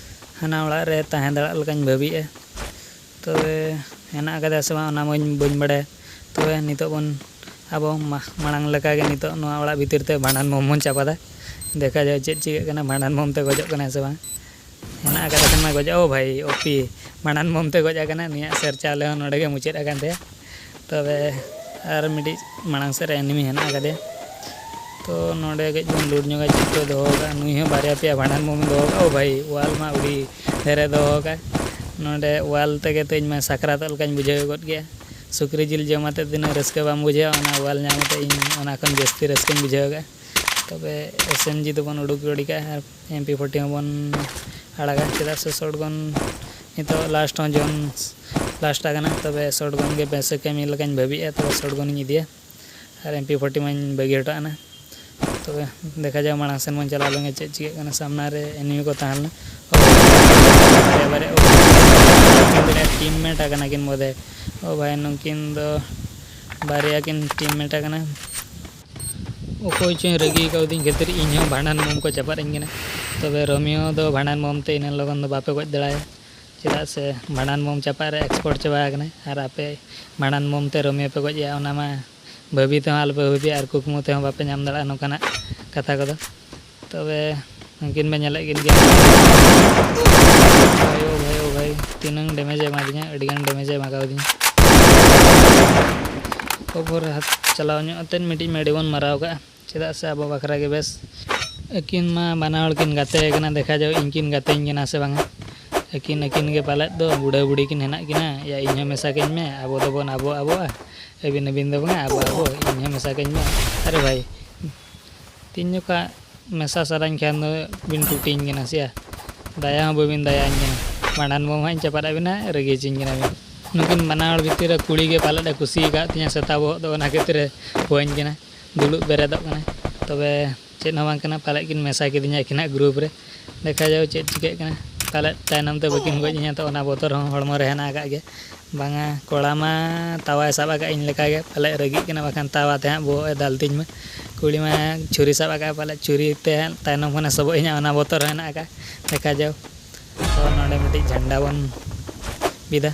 ᱦᱟᱱᱟ ᱚᱲᱟᱜ ᱨᱮ ᱛᱟᱦᱮᱸ ᱫᱟᱲᱮᱭᱟᱜ ᱞᱮᱠᱟᱧ ᱵᱷᱟᱹᱵᱤᱭᱮᱫᱼᱟ᱾ ᱛᱚᱵᱮ ᱦᱮᱱᱟᱜ ᱟᱠᱟᱫᱮᱭᱟ ᱥᱮ ᱵᱟᱝ, ᱚᱱᱟ ᱢᱟᱧ ᱵᱟᱹᱧ ᱵᱟᱲᱟᱭᱟ᱾ ᱛᱚᱵᱮ ᱱᱤᱛᱚᱜ ᱵᱚᱱ, ᱟᱵᱚ ᱢᱟ-, ᱢᱟᱲᱟᱝ ᱞᱮᱠᱟᱜᱮ ᱱᱤᱛᱚᱜ ᱱᱚᱣᱟ ᱚᱲᱟᱜ ᱵᱷᱤᱛᱤᱨ ᱛᱮ ᱵᱷᱟᱸᱰᱟᱱ ᱵᱳᱢ ᱵᱚᱱ ᱪᱟᱯᱟᱫᱟ᱾ ᱫᱮᱠᱷᱟ ᱡᱟᱣ ᱪᱮᱫ ᱪᱤᱠᱟᱹᱜ ᱠᱟᱱᱟ, ᱵᱷᱟᱸᱰᱟᱱ ᱵᱳᱢ ᱛᱮ ᱜᱚᱡᱚᱜ ᱠᱟᱱᱟᱭ ᱥᱮ ᱵᱟᱝ᱾ ᱦᱮᱱᱟᱜ ᱟᱠᱟᱫᱟ ᱠᱷᱟᱱ ᱢᱟ ᱜᱚᱡᱚᱜ᱾ ᱳ ᱵᱷᱟᱭ, ᱳᱯᱤ, ᱵᱷᱟᱸᱰᱟᱱ ᱵᱳᱢ ᱛᱮ ᱜᱚᱡ ᱟᱠᱟᱱᱟ᱾ ᱱᱩᱭᱟᱜ ᱥᱮᱨ ᱪᱟᱣᱞᱮ ᱦᱚᱸ ᱱᱚᱰᱮ ᱜᱮ ᱢᱩᱪᱟᱹᱫ ᱟᱠᱟᱱ ᱛᱟᱭᱟ᱾ ᱛᱚᱵᱮ ᱟᱨ ᱢᱤᱫᱴᱤᱡ ᱢᱟᱲᱟᱝ ᱥᱮᱫ ᱨᱮ ᱮᱱᱤᱢᱤ ᱦᱮᱱᱟᱜ ᱟᱠᱟᱫᱮᱭᱟ᱾ ᱛᱚ ᱱᱚᱰᱮ ᱠᱟᱹᱡ ᱵᱚᱱ ᱞᱩᱴ ᱧᱚᱜᱟ, ᱪᱮᱫ ᱠᱚ ᱫᱚᱦᱚ ᱟᱠᱟᱫᱼᱟ᱾ ᱱᱩᱭ ᱦᱚᱸ ᱵᱟᱨᱭᱟ ᱯᱮᱭᱟ ᱵᱷᱟᱸᱰᱟᱱ ᱵᱳᱢ ᱫᱚᱦᱚ ᱟᱠᱟᱫᱼᱟ᱾ ᱳ ᱵᱷᱟᱭ, ᱣᱟᱞ ᱢᱟ ᱟᱹᱰᱤ ᱰᱷᱮᱨᱮ ᱫᱚᱦᱚ ᱟᱠᱟᱫ᱾ ᱱᱚᱰᱮ ᱣᱟᱞ ᱛᱮᱜᱮ ᱛᱚ ᱤᱧ ᱢᱟ ᱥᱟᱠᱨᱟᱛᱚᱜ ᱞᱮᱠᱟᱧ ᱵᱩᱡᱷᱟᱹᱣ ᱜᱚᱫ ᱠᱮᱜᱼᱟ᱾ ᱥᱩᱠᱨᱤ ᱡᱤᱞ ᱡᱚᱢ ᱟᱛᱮᱫ ᱛᱤᱱᱟᱹᱜ ᱨᱟᱹᱥᱠᱟᱹ ᱵᱟᱢ ᱵᱩᱡᱷᱟᱹᱣᱟ, ᱚᱱᱟ ᱣᱟᱞ ᱧᱟᱢ ᱟᱛᱮᱫ ᱤᱧ ᱚᱱᱟ ᱠᱷᱚᱱ ᱡᱟᱹᱥᱛᱤ ᱨᱟᱹᱥᱠᱟᱹᱧ ᱵᱩᱡᱷᱟᱹᱣ ᱟᱠᱟᱫᱼᱟ᱾ ᱛᱚᱵᱮ ᱮᱥ ᱮᱢ ᱡᱤ ᱫᱚᱵᱚᱱ ᱩᱰᱩᱠ ᱜᱤᱰᱤ ᱠᱟᱜᱼᱟ ᱟᱨ ᱮᱢ ᱯᱤ ᱯᱷᱳᱨᱴᱤ ᱦᱚᱸᱵᱚᱱ ᱟᱲᱟᱜᱟ, ᱪᱮᱫᱟᱜ ᱥᱮ ᱥᱚᱴ ᱜᱚᱱ ᱱᱤᱛᱚᱜ ᱞᱟᱥᱴ ᱦᱚᱸ ᱡᱚᱱ ᱞᱟᱥᱴ ᱟᱠᱟᱱᱟ᱾ ᱛᱚᱵᱮ ᱥᱚᱴ ᱜᱚᱱ ᱜᱮ ᱵᱮᱥ ᱠᱟᱹᱢᱤ ᱞᱮᱠᱟᱧ ᱵᱷᱟᱹᱵᱤᱭᱮᱫᱼᱟ, ᱛᱚᱵᱮ ᱥᱚᱴ ᱜᱚᱱᱤᱧ ᱤᱫᱤᱭᱟ ᱟᱨ ᱮᱢ ᱯᱤ ᱯᱷᱳᱨᱴᱤ ᱢᱟᱧ ᱵᱟᱹᱜᱤ ᱦᱚᱴᱚ ᱟᱜᱼᱟ᱾ ᱛᱚᱵᱮ ᱫᱮᱠᱷᱟ ᱡᱟᱣ, ᱢᱟᱲᱟᱝ ᱥᱮᱱ ᱵᱚᱱ ᱪᱟᱞᱟᱣ ᱞᱮᱱ ᱜᱮ, ᱪᱮᱫ ᱪᱤᱠᱟᱹᱜ ᱠᱟᱱᱟ᱾ ᱥᱟᱢᱱᱟ ᱨᱮ ᱮᱱᱤᱢᱤ ᱠᱚ ᱛᱟᱦᱮᱸ ᱞᱮᱱᱟ᱾ ᱵᱟᱨᱭᱟ ᱵᱟᱨᱭᱟ, ᱳ, ᱴᱤᱢ ᱢᱮᱴ ᱟᱠᱟᱱᱟ ᱠᱤᱱ ᱵᱳᱫᱷᱮ᱾ ᱳ ᱵᱷᱟᱭ, ᱱᱩᱠᱤᱱ ᱫᱚ ᱵᱟᱨᱭᱟ ᱠᱤᱱ ᱴᱤᱢ ᱢᱮᱴ ᱟᱠᱟᱱᱟ᱾ ᱚᱠᱚᱭ ᱪᱚᱧ ᱨᱟᱹᱜᱤ ᱠᱟᱣᱫᱤᱧ ᱠᱷᱟᱹᱛᱤᱨ ᱤᱧ ᱦᱚᱸ ᱵᱷᱟᱸᱰᱟᱱ ᱵᱳᱢ ᱠᱚ ᱪᱟᱯᱟᱫ ᱟᱹᱧ ᱠᱟᱱᱟ᱾ ᱛᱚᱵᱮ ᱨᱳᱢᱤᱭᱳ ᱫᱚ ᱵᱷᱟᱸᱰᱟᱱ ᱵᱳᱢ ᱛᱮ ᱤᱱᱟᱹᱜ ᱞᱚᱜᱚᱱ ᱫᱚ ᱵᱟᱯᱮ ᱜᱚᱡ ᱫᱟᱲᱮᱭᱟᱭᱟ, ᱪᱮᱫᱟᱜ ᱥᱮ ᱵᱷᱟᱸᱰᱟᱱ ᱵᱳᱢ ᱪᱟᱯᱟᱫ ᱨᱮ ᱮᱠᱥᱯᱟᱨᱴ ᱪᱟᱵᱟ ᱟᱠᱟᱱᱟᱭ᱾ ᱟᱨ ᱟᱯᱮ ᱵᱷᱟᱸᱰᱟᱱ ᱵᱳᱢ ᱛᱮ ᱨᱳᱢᱤᱭᱳ ᱯᱮ ᱜᱚᱡ ᱮᱭᱟ, ᱚᱱᱟ ᱢᱟ ᱵᱷᱟᱹᱵᱤ ᱛᱮᱦᱚᱸ ᱟᱞᱚᱯᱮ ᱵᱷᱟᱹᱵᱤᱭᱟ ᱟᱨ ᱠᱩᱠᱢᱩ ᱛᱮᱦᱚᱸ ᱵᱟᱯᱮ ᱧᱟᱢ ᱫᱟᱲᱮᱭᱟᱜᱼᱟ ᱱᱚᱝᱠᱟᱱᱟᱜ ᱠᱟᱛᱷᱟ ᱠᱚᱫᱚ᱾ ᱛᱚᱵᱮ ᱩᱱᱠᱤᱱ ᱵᱮᱱ ᱧᱮᱞᱮᱫ ᱠᱤᱱ ᱜᱮᱭᱟ᱾ ᱵᱷᱟᱭ ᱳ ᱵᱷᱟᱭ ᱳ ᱵᱷᱟᱭ, ᱛᱤᱱᱟᱹᱝ damage ᱮ ᱮᱢᱟ ᱫᱤᱧᱟ, ᱟᱹᱰᱤ ᱜᱟᱱ damage ᱮ ᱮᱢᱟ ᱠᱟᱣᱫᱤᱧᱟ᱾ ᱚᱯᱚᱨ ᱦᱟᱛ ᱪᱟᱞᱟᱣ ᱧᱚᱜ ᱠᱟᱛᱮᱫ ᱢᱤᱫᱴᱤᱡ ᱢᱮᱰᱤ ᱵᱚᱱ ᱢᱟᱨᱟᱣ ᱠᱟᱜᱼᱟ, ᱪᱮᱫᱟᱜ ᱥᱮ ᱟᱵᱚ ᱵᱟᱠᱷᱨᱟ ᱜᱮ ᱵᱮᱥ᱾ ᱟᱹᱠᱤᱱ ᱢᱟ ᱵᱟᱱᱟ ᱦᱚᱲ ᱠᱤᱱ ᱜᱟᱛᱮ ᱠᱟᱱᱟ, ᱫᱮᱠᱷᱟ ᱡᱟᱣ ᱤᱧ ᱠᱤᱱ ᱜᱟᱛᱮᱧ ᱠᱟᱱᱟ ᱥᱮ ᱵᱟᱝᱟ᱾ ᱟᱹᱠᱤᱱ ᱟᱹᱠᱤᱱ ᱜᱮ ᱯᱟᱞᱮᱫ ᱫᱚ ᱵᱩᱰᱷᱟᱹ ᱵᱩᱰᱷᱤ ᱠᱤᱱ ᱦᱮᱱᱟᱜ ᱠᱤᱱᱟ᱾ ᱭᱟ ᱤᱧ ᱦᱚᱸ ᱢᱮᱥᱟ ᱠᱟᱹᱧ ᱢᱮ, ᱟᱵᱚ ᱫᱚᱵᱚᱱ ᱟᱵᱚ ᱟᱵᱚᱜᱼᱟ, ᱟᱹᱵᱤᱱ ᱟᱹᱵᱤᱱ ᱫᱚ ᱵᱟᱝᱟ, ᱟᱵᱚ ᱟᱵᱚ, ᱤᱧ ᱦᱚᱸ ᱢᱮᱥᱟ ᱠᱟᱹᱧ ᱢᱮ᱾ ᱟᱨᱮ ᱵᱷᱟᱭ, ᱛᱤᱱ ᱡᱚᱠᱷᱟ ᱢᱮᱥᱟ ᱥᱟᱱᱟᱧ ᱠᱷᱟᱱ ᱫᱚ ᱵᱤᱱ ᱴᱩᱴᱤᱧ ᱠᱟᱱᱟ ᱥᱮᱭᱟ, ᱫᱟᱭᱟ ᱦᱚᱸ ᱵᱟᱹᱵᱤᱱ ᱫᱟᱭᱟᱧ ᱠᱟᱱᱟ᱾ ᱢᱟᱲᱟᱝ ᱵᱚ ᱦᱟᱸᱜ ᱤᱧ ᱪᱟᱯᱟᱫ ᱟᱹᱵᱤᱱᱟ, ᱨᱟᱹᱜᱤ ᱦᱚᱪᱚᱧ ᱠᱟᱱᱟ ᱵᱤᱱ᱾ ᱱᱩᱠᱤᱱ ᱵᱟᱱᱟ ᱦᱚᱲ ᱵᱷᱤᱛᱤᱨ ᱨᱮ ᱠᱩᱲᱤ ᱜᱮ ᱯᱟᱞᱮᱫ ᱮ ᱠᱩᱥᱤ ᱟᱠᱟᱫ ᱛᱤᱧᱟ ᱥᱮᱛᱟ ᱵᱚᱦᱚᱜ ᱫᱚ, ᱚᱱᱟ ᱠᱷᱟᱹᱛᱤᱨ ᱮ ᱯᱷᱳᱱ ᱠᱟᱱᱟ, ᱫᱩᱲᱩᱵ ᱵᱮᱨᱮᱫᱚᱜ ᱠᱟᱱᱟᱭ᱾ ᱛᱚᱵᱮ ᱪᱮᱫ ᱦᱚᱸ ᱵᱟᱝ ᱠᱟᱱᱟ, ᱯᱟᱞᱮᱫ ᱠᱤᱱ ᱢᱮᱥᱟ ᱠᱤᱫᱤᱧᱟ ᱟᱹᱠᱤᱱᱟᱜ group ᱨᱮ᱾ ᱫᱮᱠᱷᱟ ᱡᱟᱣ ᱪᱮᱫ ᱪᱤᱠᱟᱹᱜ ᱠᱟᱱᱟ, ᱯᱟᱞᱮᱫ ᱛᱟᱭᱱᱚᱢ ᱛᱮ ᱵᱟᱹᱠᱤᱱ ᱜᱚᱡ ᱤᱧᱟ, ᱛᱚ ᱚᱱᱟ ᱵᱚᱛᱚᱨ ᱦᱚᱸ ᱦᱚᱲᱢᱚ ᱨᱮ ᱦᱮᱱᱟᱜ ᱟᱠᱟᱫ ᱜᱮᱭᱟ᱾ ᱵᱟᱝᱟ, ᱠᱚᱲᱟ ᱢᱟ ᱛᱟᱣᱟᱭ ᱥᱟᱵ ᱟᱠᱟᱫ ᱤᱧ ᱞᱮᱠᱟ ᱜᱮ, ᱯᱟᱞᱮᱫ ᱨᱟᱹᱜᱤᱜ ᱠᱟᱱᱟ, ᱵᱟᱠᱷᱟᱱ ᱛᱟᱣᱟ ᱛᱮ ᱦᱟᱸᱜ ᱵᱚᱦᱚᱜ ᱮ ᱫᱟᱞ ᱛᱤᱧ ᱢᱟ᱾ ᱠᱩᱲᱤ ᱢᱟ ᱪᱷᱩᱨᱤ ᱥᱟᱵ ᱟᱠᱟᱫ, ᱯᱟᱞᱮᱫ ᱪᱷᱩᱨᱤ ᱛᱮ ᱦᱟᱸᱜ ᱛᱟᱭᱱᱚᱢ ᱠᱷᱚᱱᱮ ᱥᱚᱵᱚᱜ ᱤᱧᱟ, ᱚᱱᱟ ᱵᱚᱛᱚᱨ ᱦᱚᱸ ᱦᱮᱱᱟᱜ ᱟᱠᱟᱫ᱾ ᱫᱮᱠᱷᱟ ᱡᱟᱣ᱾ ᱛᱚ ᱱᱚᱰᱮ ᱢᱤᱫᱴᱤᱡ ᱡᱷᱟᱱᱰᱟ ᱵᱚᱱ ᱵᱤᱫᱟ᱾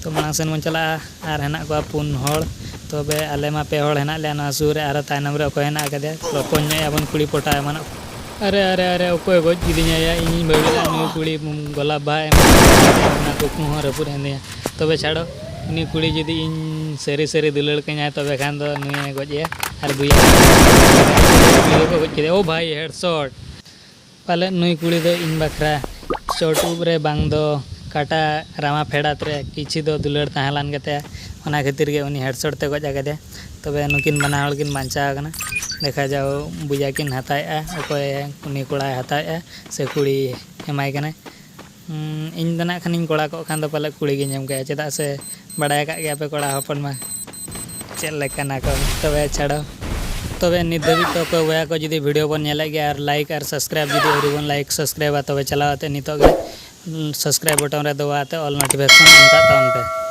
ᱛᱚ ᱢᱟᱲᱟᱝ ᱥᱮᱱ ᱵᱚᱱ ᱪᱟᱞᱟᱜᱼᱟ, ᱟᱨ ᱦᱮᱱᱟᱜ ᱠᱚᱣᱟ ᱯᱩᱱ ᱦᱚᱲ᱾ ᱛᱚᱵᱮ ᱟᱞᱮ ᱢᱟ ᱯᱮ ᱦᱚᱲ ᱦᱮᱱᱟᱜ ᱞᱮᱭᱟ ᱱᱚᱣᱟ ᱥᱩᱨ ᱨᱮ, ᱟᱨᱚ ᱛᱟᱭᱱᱚᱢ ᱨᱮ ᱚᱠᱚᱭ ᱦᱮᱱᱟᱜ ᱟᱠᱟᱫᱮᱭᱟ? ᱞᱚᱠᱚᱧ ᱧᱚᱜ ᱮᱭᱟ ᱵᱚᱱ, ᱠᱩᱲᱤ ᱯᱚᱴᱟᱣ ᱮᱢᱟᱱᱚᱜ᱾ ᱟᱨᱮ, ᱟᱨᱮ, ᱟᱨᱮ, ᱚᱠᱚᱭ ᱜᱚᱡ ᱠᱤᱫᱤᱧᱟ ᱭᱟ? ᱤᱧᱤᱧ ᱵᱷᱟᱹᱵᱤᱭᱮᱫᱟ ᱱᱩᱭ ᱠᱩᱲᱤ ᱜᱚᱞᱟ ᱵᱟᱦᱟ ᱮᱢ ᱠᱟᱛᱮ ᱚᱱᱟ ᱠᱩᱠᱢᱩ ᱦᱚᱸ ᱨᱟᱹᱯᱩᱫ ᱮᱱ ᱛᱤᱧᱟ᱾ ᱛᱚᱵᱮ ᱪᱷᱟᱲᱚ, ᱩᱱᱤ ᱠᱩᱲᱤ ᱡᱩᱫᱤ ᱤᱧ ᱥᱟᱹᱨᱤ ᱥᱟᱹᱨᱤ ᱫᱩᱞᱟᱹᱲ ᱠᱟᱹᱧᱟᱭ, ᱛᱚᱵᱮ ᱠᱷᱟᱱ ᱫᱚ ᱱᱩᱭᱮ ᱜᱚᱡ ᱮᱭᱟ᱾ ᱟᱨ ᱵᱩᱭᱟ ᱠᱩᱲᱤ ᱠᱚ ᱜᱚᱡ ᱠᱮᱫᱮᱭᱟ᱾ ᱳ ᱵᱷᱟᱭ, headshot᱾ ᱯᱟᱞᱮᱫ ᱱᱩᱭ ᱠᱩᱲᱤ ᱫᱚ ᱤᱧ ᱵᱟᱠᱷᱨᱟ ᱪᱚᱴ ᱩᱵ ᱨᱮ ᱵᱟᱝ ᱫᱚ ᱠᱟᱴᱟ ᱨᱟᱢᱟ ᱯᱷᱮᱰᱟᱛ ᱨᱮ ᱠᱤᱪᱷᱩ ᱫᱚ ᱫᱩᱞᱟᱹᱲ ᱛᱟᱦᱮᱸ ᱞᱮᱱ ᱜᱮᱛᱟᱭᱟ, ᱚᱱᱟ ᱠᱷᱟᱹᱛᱤᱨ ᱜᱮ ᱩᱱᱤ headshot ᱛᱮ ᱜᱚᱡ ᱟᱠᱟᱫᱮᱭᱟ᱾ ᱛᱚᱵᱮ ᱱᱩᱠᱤᱱ ᱵᱟᱱᱟ ᱦᱚᱲ ᱠᱤᱱ ᱵᱟᱧᱪᱟᱣ ᱟᱠᱟᱱᱟ᱾ ᱫᱮᱠᱷᱟ ᱡᱟᱣ ᱵᱩᱡᱟ ᱠᱤᱱ ᱦᱟᱛᱟᱣᱮᱫᱼᱟ, ᱚᱠᱚᱭ ᱩᱱᱤ ᱠᱚᱲᱟᱭ ᱦᱟᱛᱟᱣᱮᱫᱼᱟ ᱥᱮ ᱠᱩᱲᱤ ᱮᱢᱟᱭ ᱠᱟᱱᱟᱭ᱾ ᱦᱩᱸ, ᱤᱧ ᱫᱚ ᱱᱟᱜ ᱠᱷᱟᱱᱤᱧ ᱠᱚᱲᱟ ᱠᱚᱜ ᱠᱷᱟᱱ ᱫᱚ ᱯᱟᱞᱮ ᱠᱩᱲᱤ ᱜᱤᱧ ᱮᱢ ᱠᱟᱭᱟ, ᱪᱮᱫᱟᱜ ᱥᱮ ᱵᱟᱲᱟᱭ ᱟᱠᱟᱫ ᱜᱮᱭᱟ ᱯᱮ ᱠᱚᱲᱟ ᱦᱚᱯᱚᱱ ᱢᱟ ᱪᱮᱫ ᱞᱮᱠᱟᱱᱟ ᱠᱚ᱾ ᱛᱚᱵᱮ ᱪᱷᱟᱲᱚ, ᱛᱚᱵᱮ ᱱᱤᱛ ᱫᱷᱟᱹᱵᱤᱡ ᱛᱮ ᱚᱠᱚᱭ ᱵᱚᱭᱦᱟ ᱠᱚ ᱡᱩᱫᱤ video ᱵᱚᱱ ᱧᱮᱞᱮᱫ ᱜᱮᱭᱟ ᱟᱨ like ᱟᱨ subscribe ᱡᱩᱫᱤ ᱟᱹᱣᱨᱤ ᱵᱚᱱ like subscribeᱟ, ᱛᱚᱵᱮ ᱪᱟᱞᱟᱣ ᱠᱟᱛᱮ ᱱᱤᱛᱚᱜ ᱜᱮ subscribe button ᱨᱮ ᱫᱚᱵᱟᱣ ᱠᱟᱛᱮ all notification on ᱠᱟᱜ ᱛᱟᱵᱚᱱ ᱯᱮ᱾